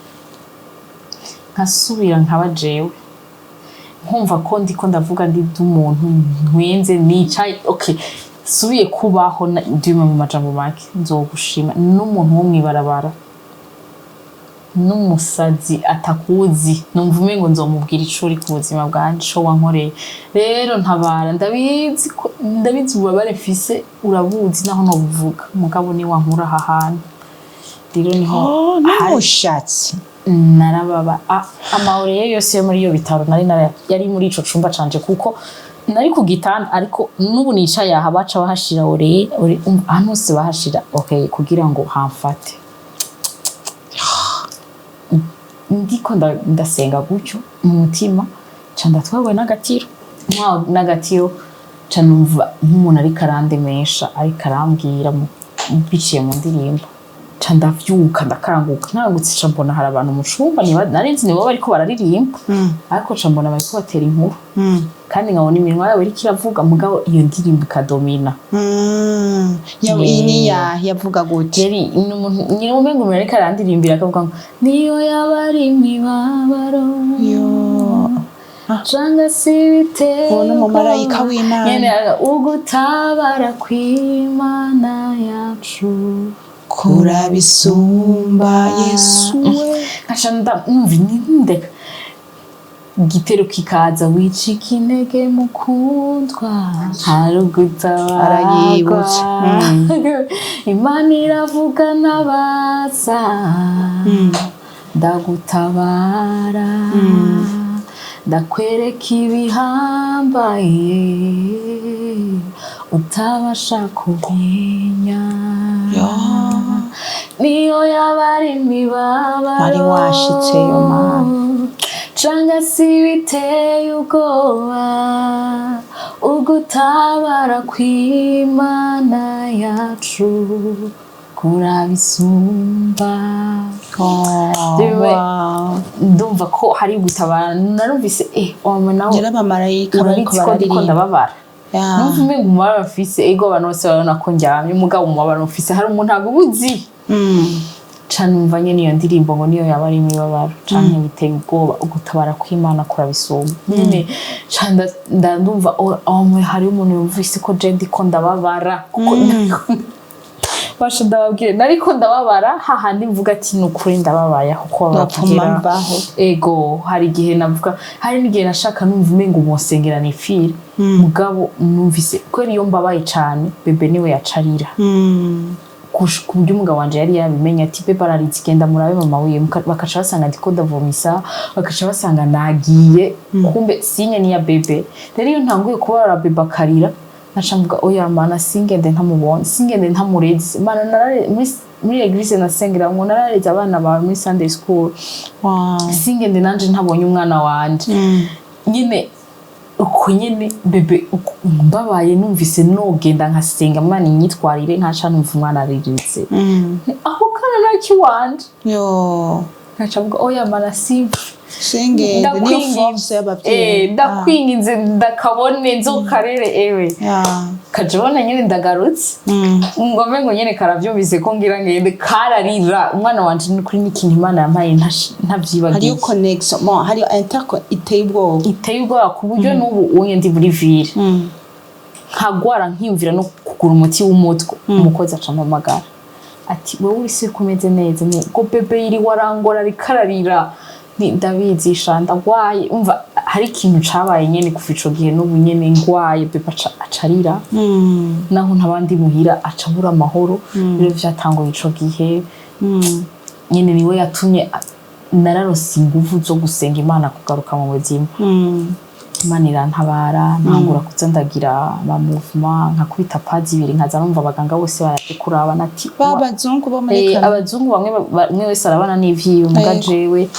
nkasubira nkaba jewe, nkumva ko ndiko ndavuga, ndi umuntu ntwenze nicaye, okay, subiye kubaho, ndimo mu majambo make, nzogushima n'umuntu wo mw'ibarabara n'umusazi atakuzi, numva umengo nzomubwira ico uri ku buzima bwanje, ico wankoreye. Rero ntabara, ndabizi ko ndabizi ububabare mfise urabuzi naho nobuvuga, mugabo ni wankura aha hantu." Rero niho N'umushatsi. Narababa ama oreiller yose yo muri iyo bitaro nari yari muri ico cumba canje, kuko nari ku gitanda, ariko n'ubu nicaye aha baca bahashira oreiller, ahantu hose bahashira oreiller kugira ngo hamfate. Ndiko ndasenga gutyo mu mutima, ca ndatwarwa n'agatiro, ntwawe n'agatiro, ca numva nk'umuntu ariko arandemesha, ariko arambwira biciye mu ndirimbo. Ca ndavyuka, ndakanguka. Nkangutse ca mbona hari abantu mu cumba, nari nzi nibo bariko bararirimba, ariko ca mbona bariko batera inkuru, kandi nkabona iminwa yabo iriko iravuga, mugabo iyo ndirimbo ikadomina. Iyi ni ya yavuga gute? Yari ni umuntu nyine umengo umuntu ariko arandirimbira, akavuga ngo niyo yaba ari imibabaro canga si ibitego. Uwo ni umumarayika w'Imana. Nyene ugutabara kw'Imana yacu Kurabisumba, Yesu we. Nkaca ndumva ndeka igitero kikaza: "Wicika intege mukundwa, hari ugutabarwa." Arayibutse. "Imana iravuga n'abaza, ndagutabara, ndakwereka ibihambaye utabasha kumenya, niyo yaba ari imibabaro." Wari washitseyo, Mana. Canga si biteye ubwoba, ugutabara kw'Imana yacu kurabisumba. Ndumva ko hari gutabara, narumvise wama nawe. Yari abamarayika bariko Urabizi ko ndiko bararirimba. ndababara. Numva umenga umubabaro mfise, ego, abantu bose barabona ko ndyamye, umugabo umubabaro mfise hari umuntu abuzi. Ca numva nyene iyo ndirimbo ngo niyo yaba ari imibabaro canke biteye ubwoba, ugutabara kw'Imana kurabisumba. Nyene ca ndumva oh, hari umuntu yumvise ko je ndiko ndababara, kuko basha ndababwire nariko ndababara hahandi mvuga ati ni ukuri ndababaye aho kuba Ndapfuma bavugira. mbaho. Ego, hari igihe navuga, hari n'igihe nashaka numva umengo umusengera nifire, mugabo numvise kubera iyo mbabaye cane bébé niwe yacarira, ku buryo umugabo wanje yari yabimenye ati bébé araritse, genda murabe mama wiwe. Bakaca basanga ndiko ndavomisa, bakaca basanga nagiye, kumbe signe ni ya bébé. Rero iyo ntanguye kubabara bébé akarira, naca mvuga: "Oya Mana, singende ntamubonye, singende ntamureze. Mana, muri église nasengeramwo, narareze abana bawe muri Sunday school, singende nanje ntabonye umwana wanje." Nyine uko nyene bébé mbabaye numvise nogenda nkasenga Mana inyitwarire, nkaca numva umwana ariritse, ako kana nakiwanje. Yo. Nkaca mvuga: "Oya Mana, simpfe." Singende, niyo force y'abavyeyi. Ndakwinginze ndakabone, nzokarere ewe. Kajabona nyene ndagarutse, ngombe ngo nyene karavyumvise ko ngira ngende, kararira. Umwana wanje ni kuri n'ikintu Imana yampaye ntavyibagiye. Hariyo connection, bon, hariyo interco iteye ubwoba. Iteye ubwoba, ku buryo n'ubu unye ndi muri ville nkagwara, nkiyumvira no kugura umuti w'umutwe, umukozi aca ampamagara ati: "Wowe uri si kumeze neza?" Ni ngo bébé yiriwe arangora, ariko ararira. Ni ndabizi sha, ndagwaye. Umva, hari ikintu cabaye nyene kuva ico gihe n'ubu nyene ngwaye, bébé aca arira, naho ntabandi muhira aca abura amahoro. Rero vyatanguye ico gihe nyene, niwe yatumye nararose inguvu zo gusenga Imana kugaruka mu buzima. Imana irantabara, ntangura kuza ndagira ama mouvement, nkakubita pas zibiri, nkaza numva abaganga bose baraje kuraba nati Ba bazungu bo muri Eh, Canada. Abazungu bamwe umwe wese arabana n'ivyiwe, muga jewe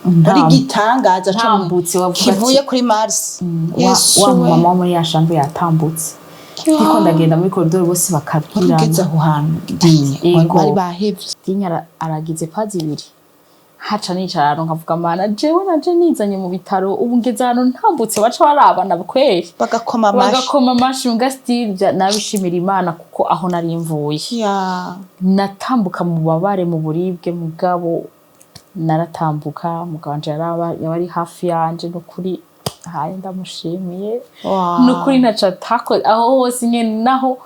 Bari gitangaza co ntambutse wavuga ati, kivuye kuri Mars. Yesu wa we. mama wo muri ya chambre yatambutse, ndiko ndagenda muri koridoro bose Wari bakabwirana. ugeze aho hantu, Dinye? Yego. Bari bahevye. Dinye aragize pas zibiri, haca nicara ahantu nkavuga: "Mana, jewe naje nizanye mu bitaro, ubu ngeze ahantu ntambutse baca barabana kweri." Bagakoma amashi. Bagakoma amashi. Mbwa still nabishimira Imana kuko aho nari mvuye, natambuka mu bubabare, mu buribwe, mugabo naratambuka. Mugabo wanje yaba ari hafi yanje, nukuri haye ndamushimiye. Nukuri ntaco atakoze aho hose nyene, naho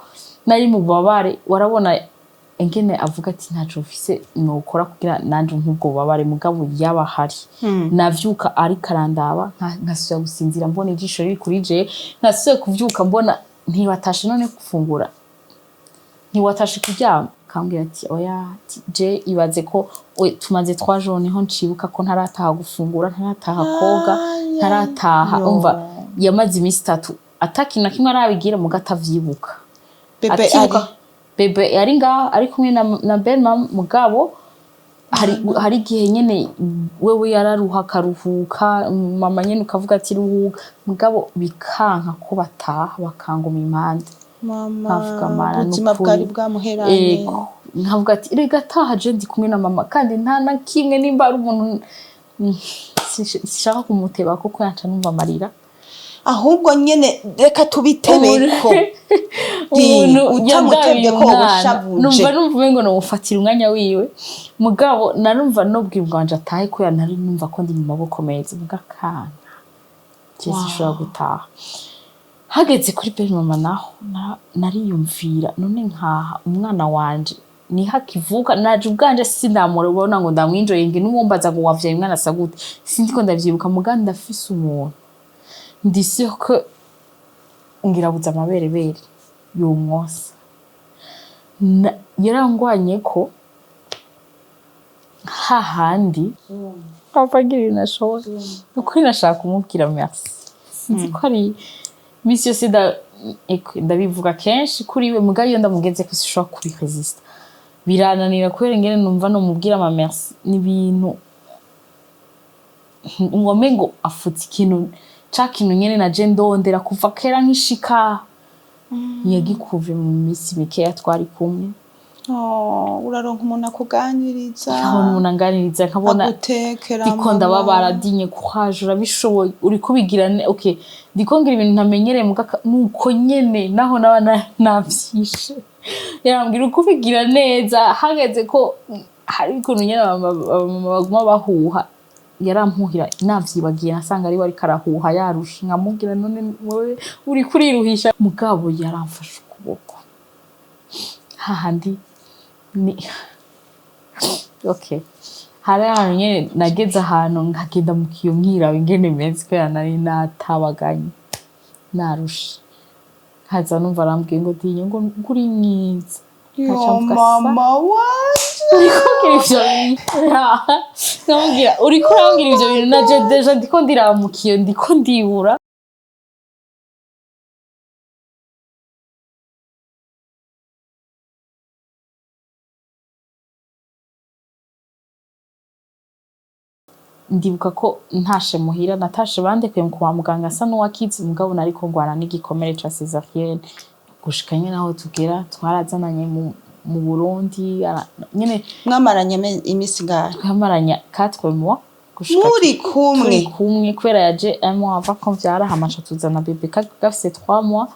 nari mu bubabare, warabona ingene avuga ati: "Ntaco mfise nokora kugira nanje nk'ubwo bubabare," mugabo yaba ahari. Navyuka ariko arandaba, nkasubira gusinzira mbona ijisho riri kuri je, nkasubira kuvyuka mbona: "Ntiwatashe none gufungura? Ntiwatashe kuryama?" Akambwira ati: "Oya," ati, "je ibaze ko tumaze 3 jours, niho ncibuka ko ntarataha gufungura, ntarataha koga, ntarataha." Yo. Umva, yamaze iminsi 3 atakintu na kimwe arabigira, muga atavyibuka. Bébé Atibuka. ari Bébé yari ngaho ari kumwe na belle-maman, mugabo hari igihe nyene wewe yararuha akaruhuka, mama nyene ukavuga ati: "Ruhuka," mugabo bikanka ko bataha, bakanguma impande. Mama. Nkavuga: "Mana, ubuzima nukuri." bwari bwamuheranye. Ego, nkavuga ati: "Rega taha, je ndi kumwe na mama kandi nta na kimwe." Nimba ari umuntu, sinshaka kumuteba kuko yanca numva amarira. Ahubwo nyene reka tubitebeko. Umuntu Utamutebye yandabiye ko umwana, ubushavuje. Numva umengo nomufatira umwanya wiwe, mugabo narumva nobwira wanje atahe kubera nari numva ko ndi mu maboko meza, muga kana je sinshobora gutaha. Hageze kuri belle mama naho nariyumvira: none nkaha umwana wanje niho akivuka, naje ubwanje sindamurabona ngo ndamwinjoyinge, n'uwombaza ngo: "Wavyaye umwana asa gute?" Sindiko ndavyibuka, muga ndafise umuntu ndi sûre ko ngirabuza amaberebere yomwosa. Yarangwanye ko hahandi papa agira ibintu ashoboye. Ukuri nashaka kumubwira merci, sinzi ko ari imisi yose ndabivuga kenshi kuri we, muga iyo ndamugeze ko sinshobora kubiresista, birananira kubera ingene numva nomubwira ama merci. Ni ibintu ngome ngo afutse ikintu ca kintu nyene naje ndondera kuva kera nkishika, yagikuve mu minsi mikeya twari kumwe. Oh, uraronka umuntu akuganiriza. Nkabona umuntu anganiriza, nkabona agutekera. Ndiko mama. ndababara: "Dinye, courage, urabishoboye, uriko ubigira okay." Ndiko ngira ibintu ntamenyereye, muga nuko nyene naho naba navyishe, yarambwira uko ubigira neza. Hageze ko hari ukuntu nyene abamama baguma bahuha, yarampuhira, navyibagiye nasanga ariwe ariko arahuha yarusha, nkamubwira: "None wowe uriko uriruhisha?" Mugabo yaramfashe ukuboko hahandi ni okay. Hari ahantu nyene nageze ahantu nkagenda mu kiyo nkiraba ingene meze kubera nari natabaganye, narushe, nkaza numva arambwiye ngo: "Dinye," ngo "uri mwiza." Yo. Nkaca mvuga, "Sa." Mama wanje. Uriko umbwira ivyo bintu, nkamubwira: "Uriko urambwira ivyo bintu, naje déjà ndiko ndiraba mu kiyo, ndiko ndibura." Ndibuka ko ntashe muhira, natashe bandekuye kwa muganga asa n'uwakize, mugabo nariko ngwana n'igikomere ca césarienne gushika nyene aho tugera twarazananye mu mu Burundi, nyene. Mwamaranye iminsi ngahe? Twamaranye 4 mois gushika Muri kumwe? Turi kumwe, kubera yaje un mois avant ko mvyara, hama aca tuzana bébé gafise 3 mois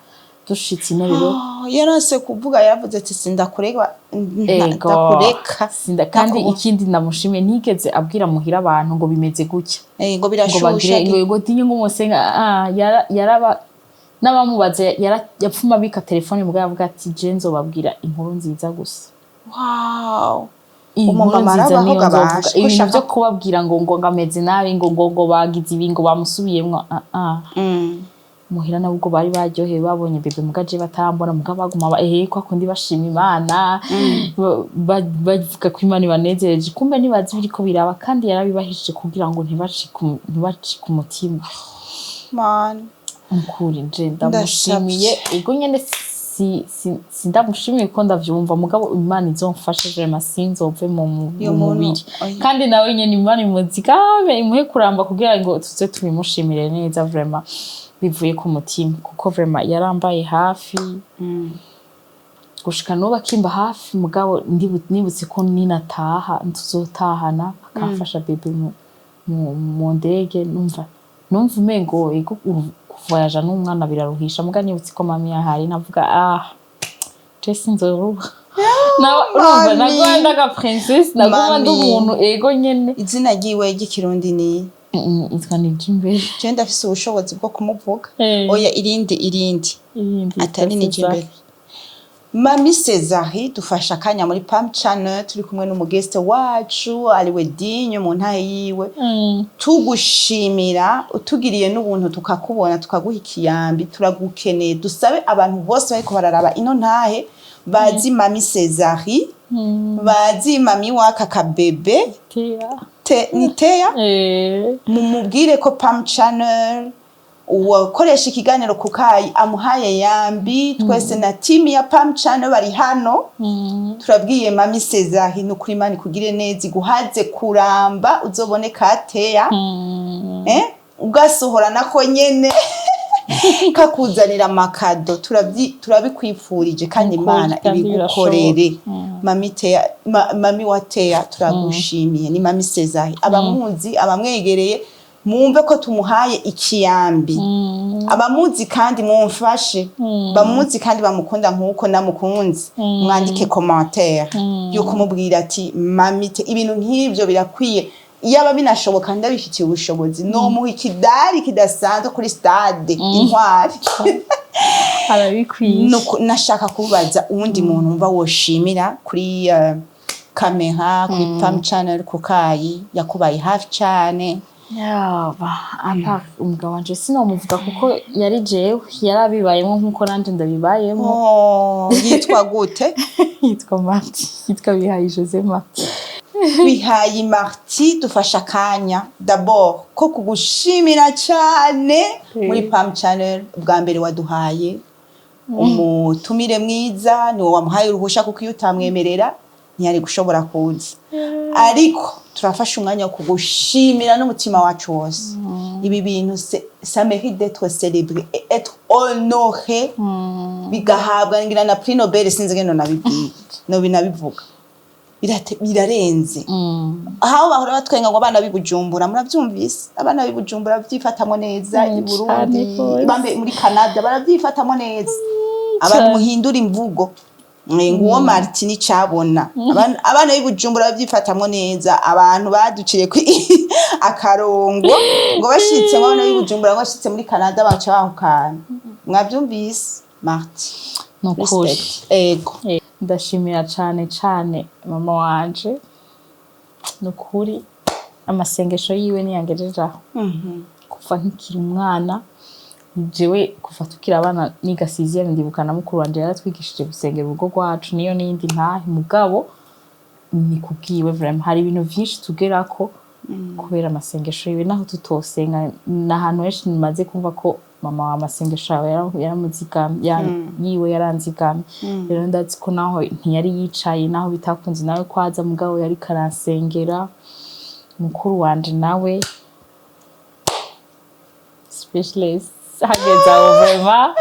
dushitse ino rero. Ah, yaranse kuvuga, yaravuze ati sindakureka. Ego. Ndakureka. Kandi Ndakubona. ikindi ndamushimiye, ntigeze abwira muhira abantu ngo bimeze gutya, Eh, ngo ngo birashushe. bagire ngo tinye ngo umusenga, ah, yaraba n'abamubaza yapfuma abika telefone, mugabo avuga ati je nzobabwira inkuru nziza gusa. Inkuru Umumama nziza arabaho niyo nzovuga. gabasha, ko Ibintu ushaka vyo kubabwira ngo ngameze nabi, ngo bagize ibi, ngo bamusubiyemwo, ah ah. Muhira nabo ubwo bari baryohewe babonye bébé, muga je batarambona, muga baguma ehe kwa kundi bashima Imana, bavuga ko Imana ibanezereje, kumbe ntibazi ibiriko biraba, kandi yarabibahishije kugira ngo ntibacike umutima. Man. Ukuri nje ndamushimiye, ubwo nyene si ndamushimiye ko ndavyumva, mugabo Imana izomfashe vraiment sinzove Iyo mu muntu mubiri. Oya. Kandi nawe nyene Imana imuzigame, imuhe kuramba kugira ngo tuze tubimushimire neza vraiment bivuye ku mutima, kuko vraiment yarambaye hafi gushika n'ubu akimba hafi. Mugabo nibutse ko ninataha tuzotahana, akamfasha bébé mu ndege, numva umengo ego kuvoyaja n'umwana biraruhisha, muga nibutse ko mami yahari navuga ah, je sinzoruha. Urumva Mami. naguma ndaga princesse, naguma ndi Mami. umuntu ego nyene. Izina ryiwe ry'Ikirundi ni? Yitwa Nijimbere. Je ndafise ubushobozi bwo kumuvuga. Eh. Oya, irindi, irindi. Irindi Atari yitwa Nijimbere. Mami Cesari, dufashe akanya muri Pam Channel, turi kumwe n'umu guest wacu ariwe Dinyo mu ntahe yiwe. Tugushimira utugiriye n'ubuntu tukakubona, tukaguha ikiyambi, turagukeneye. Dusabe abantu bose bariko bararaba ino ntahe bazi Mami Cesari, bazi mami w'aka kabebe. Tea. Ni Teya. Eh. Mumubwire ko Pam Channel uwakoresha ikiganiro ku kayi amuhaye yambi twese na team ya Pam Channel bari hano. Turabwiye Mami Cesari, ni ukuri Imana ikugire neza, iguhaze kuramba, uzobone ka Teya, eh, ugasohora nako nyene kakuzanira ama cadeaux. Turabikwifurije kandi Nukuri, Imana kandi ibigukorere. birashoboka. Mami Teya, mami wa Teya, turagushimiye. Ni Mami Cesari, abamuzi abamwegereye mwumve ko tumuhaye ikiyambi. Abamuzi kandi mumfashe, bamuzi kandi bamukunda nkuko namukunze, mwandike commentaire yo kumubwira ati mami te ibintu nk'ivyo birakwiye. Iyaba binashoboka, ndabifitiye ubushobozi, nomuha ikidari kidasanzwe kuri stade Intwari. Arabikwiye. Nashaka kubaza uwundi muntu wumva woshimira kuri kamera, kuri Pam Channel, ku kayi yakubaye hafi cane. Yaba apa umugabo wanje sinomuvuga kuko yari jewe, yarabibayemo nkuko nanje ndabibayemo. Oh, yitwa gute? Yitwa Marti, yitwa Bihaye Jose Marti. Bihaye Marti, dufashe akanya d'abord ko kugushimira cyane muri Pam Channel. Bwa mbere waduhaye umutumire mwiza, niwe wamuhaye uruhusha, kuko iyo utamwemerera ntiyari gushobora kuza. Ariko turafashe umwanya wo kugushimira n'umutima wacu wose. Ibi bintu ça mérite d'être célébré et être honoré, bigahabwa ngira na prix Nobel. Sinzi ngeno nabibwiye no binabivuga. Birarenze aho bahora batwenga ngo abana b'i Bujumbura, murabyumvise, abana b'i Bujumbura babyifatamo neza i Burundi, Cane gose. bambe muri Canada barabyifatamo neza. Abantu muhindura imvugo. Nguwo Martin cabona abana b'i Bujumbura babyifatamwo neza. Abantu baduciye ku akarongo ngo bashitse, ngo abana b'i Bujumbura ngo bashitse muri Canada baca bahukana. Mwabyumvise, Martin. Ni ukuri. Respect. Ego. Ndashimira cane cane mama wanje, ni ukuri amasengesho yiwe niyangejeje aho. Kuva nkikiri umwana, jewe kuva tukiri abana niga sixième, ndibuka na mukuru wanje yaratwigishije gusengera urugo rwacu, niyo n'iyindi ntahe, mugabo ni kubwiwe. Vraiment hari ibintu vyinshi tugerako kubera amasengesho yiwe, naho tutosenga. Ni ahantu henshi nimaze kumva ko mama wa amasengesho yawe yaramuzigamye, yiwe yaranzigamye. Rero ndazi ko naho ntiyari yicaye, naho bitakunze nawe kwaza, mugabo yariko aransengera. Mukuru wanje nawe speechless hageze aho vraiment.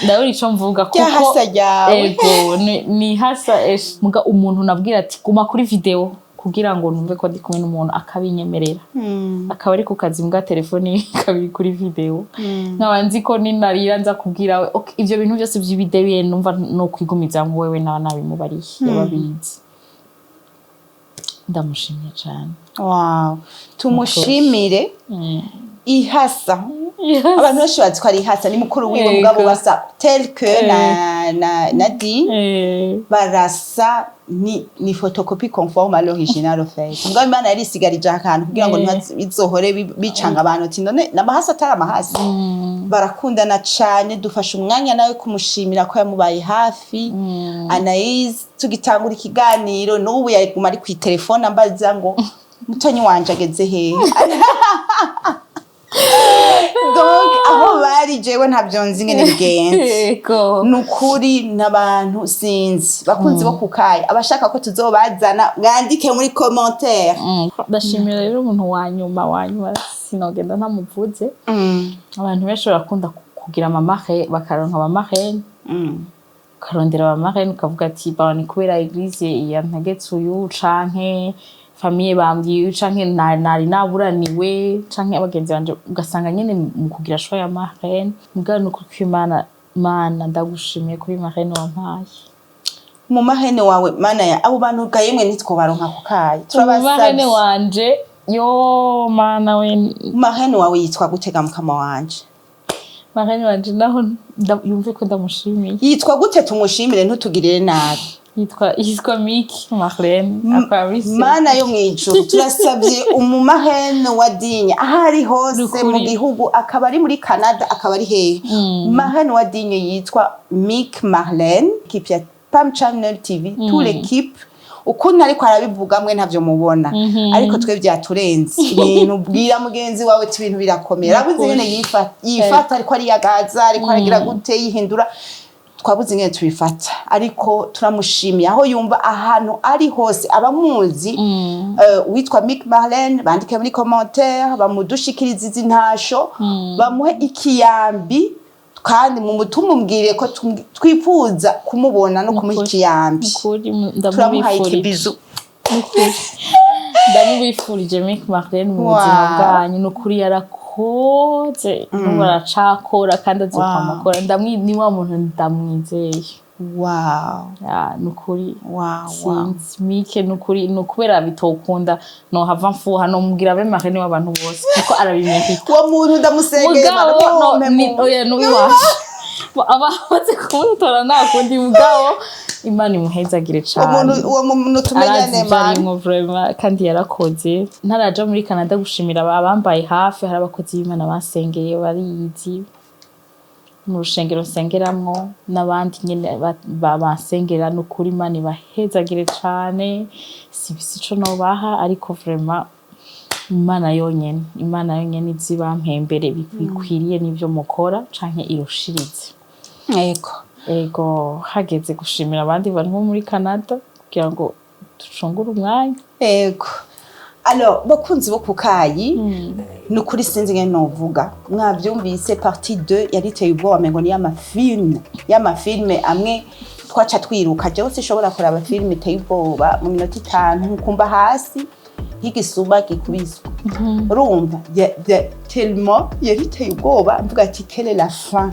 Ndabura ico mvuga kuko Ryahasa ryawe. Ego, ni hasa esh. Muga umuntu nabwira ati guma kuri video kugira ngo numve ko ndi kumwe n'umuntu, akabinyemerera, akaba ari ku kazi mbwa telefone ikaba iri kuri video, nkaba nzi ko ninarira nza kubwira we. Okay, ivyo bintu byose vy'ibidebe numva no kwigumiza ngo wewe nawe nabimubariye, yababizi. Ndamushimiye cane. Wow, tumushimire ihasa. Abantu benshi bazi ko ari ihasa, ni mukuru wiwe. Mugabo basa tel que na di barasa, ni photocopie conforme à l'original au fait. Mugabo Imana yarisigarije akantu kugira ngo ntibizohore bicanga abantu ati none n'amahasa atari amahasa. Barakundana cane. Dufashe umwanya nawe kumushimira ko yamubaye hafi. Anaïs, tugitangura ikiganiro n'ubu yaguma ari kw'itelefone ambaza ngo mutonyi wanje ageze hehe. Donc aho bari jewe ntabyo nzi ingene bigenze. Nukuri n'abantu sinzi, bakunzi bo kukayi, abashaka ko tuzobazana mwandike muri commentaire. Ndashimira rero umuntu wa nyuma, wa nyuma sinogenda ntamuvuze. Abantu benshi barakunda kugira ama marraine, bakaronka aba marraine, ukarondera aba marraine ukavuga ati ba ni kubera église yantegetse uyu, canke famille bambwiye uyu, canke nari naburaniwe, canke abagenzi banje, ugasanga nyene mu kugira choix ya marraine. Mugabo nukuri ko Imana, Mana ndagushimiye kuri marraine wampaye. Mu marraine wawe, Mana ya abo bantu ga yemwe, ntitwobaronka kukayi. Marraine Turabasabye. wanje, yo Mana we! Marraine wawe yitwa gutega, mukama wanje? Marraine wanje naho yumve ko ndamushimiye. Yitwa gute? Tumushimire, ntutugirire nabi. Yitwa Miki Marlene, akora muri Mana yo mwijuru, turasabye umu marraine wa Digne aho ari hose Nukuri. mu gihugu, akaba ari muri Canada, akaba ari hehe, marraine wa Digne yitwa Mick Marlene. Équipe ya Pam Channel TV, toute l'équipe, ukuntu ariko arabivuga mwe ntavyo mubona, ariko twe byaturenze. Ibintu bwira mugenzi wawe ati ibintu birakomera, arabuze ingene yifata, ariko ariyagaza, ariko aragira gute, yihindura, twabuze ingene tubifata. Ariko turamushimiye aho yumva ahantu ari hose. Abamuzi witwa Mick Marlene bandike muri commentaire, bamudushikirize izi ntasho, bamuhe ikiyambi, kandi mu tumubwire ko twifuza kumubona no kumuha ikiyambi. Nukuri. Turamuhaye Ndamubifurije. ikibizu. Nukuri ndamubifurije Mick Marlene mu buzima bwanyu. Nukuri yarakoze, n'ubu aracakora kandi azokwama akora. Ni wa muntu ndamwizeye. Ya, nukuri. Sinzi Mike, nukuri ni ukubera bitokunda nohava mfuha nomubwira abe marraine w'abantu bose kuko arabimerita. Uwo muntu ndamusengeye. Mugabo no, Mana, ni oya, n'uwiwacu aba amaze kumutora, nta kundi. Mugabo Imana imuhezagire uwo cane. muntu, uwo muntu tumenyane. Arazi ibyo Mana. arimwo vraiment, kandi yarakoze. Ntaraja muri Canada gushimira abambaye hafi, hari abakozi b'Imana basengeye barizi mu rushengero nsengeramwo n'abandi nyene bansengera. Nukuri Imana ibahezagire cane. Sibisi ico nobaha, ariko vraiment Imana yonyene, Imana yonyene izi bampembere bikwiriye n'ivyo mukora canke irushirize. Ego, hageze gushimira abandi bantu bo muri Canada kugira ngo ducungure umwanya. Ego. Alors, bakunzi bo kukayi, ni ukuri sinzi ingene novuga. Mwavyumvise, partie 2 yariteye ubwoba, mengo ni y'ama film, y'ama film amwe twaca twiruka. Jewe sinshobora kuraba film iteye ubwoba mu minota 5 nkumva hasi nk'igisuma gikubiswe. Urumva, tellement yariteye ubwoba, mvuga ati quelle est la fin?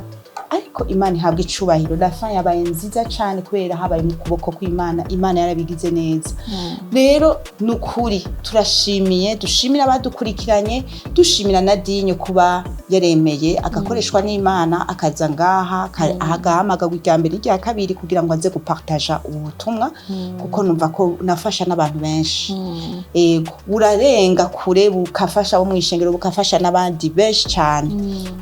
Ariko Imana ihabwa icubahiro, la fin yabaye nziza cane kubera habaye mu kuboko kw'Imana. Imana yarabigize neza. Rero ni ukuri turashimiye, dushimira abadukurikiranye, dushimira na Dinyo kuba yaremeye agakoreshwa n'Imana akaza ngaha, agahamagagwa irya mbere, irya kabiri, kugira ngo aze gupartaja ubu butumwa, kuko numva ko nafasha n'abantu benshi. Ego, burarenga kure, bukafasha abo mw'ishengero, bukafasha n'abandi benshi cane.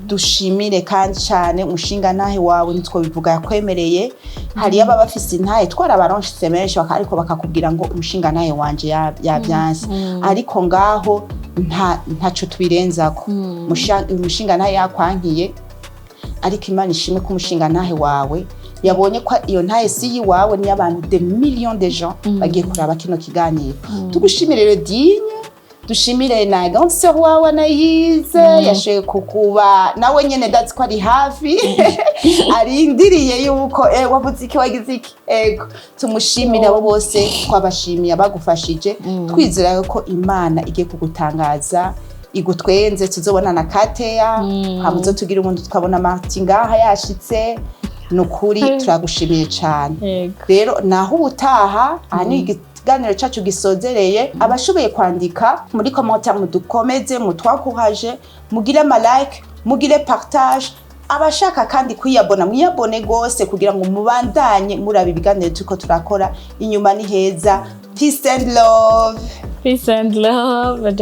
Dushimire kandi cane umushinga ntahe wawe, nitwo bivuga, yakwemereye. Hariyo ababa bafise intahe, twarabaronshitse menshi, ariko bakakubwira ngo umushinga ntahe wanje yavyanse, ariko ngaho ntaco tubirenzako. Umushinga ntahe yakwankiye, ariko Imana ishimwe ko umushinga ntahe wawe yabonye ko iyo ntahe si yiwawe, ni y'abantu, des millions de gens bagiye kuraba kino kiganiro. Tugushimire rero Digne. Dushimire na grande sœur wawe Anayize yashoboye kukuba nawe nyene, ndazi ko ari hafi, arindiriye yuko wavuze iki, wagize iki. Ego, tumushimire. Abo bose twabashimiye abagufashije, twizera ko Imana igiye kugutangaza, igutwenze, tuzobona na kateya, hama tugira ubundi tukabona Martin ngaha yashitse. Ni ukuri turagushimiye cyane. Rero naho ubutaha, aha ni ikiganiro cyacu gisozereye. Abashoboye kwandika muri commentaire, mudukomeze, mutwakuhaje, mugire ama like, mugire partage. Abashaka kandi kwiyabona, mwiyabone gose kugira ngo mubandanye muraba ibiganiro turiko turakora. Inyuma ni heza. Peace and love. Peace and love.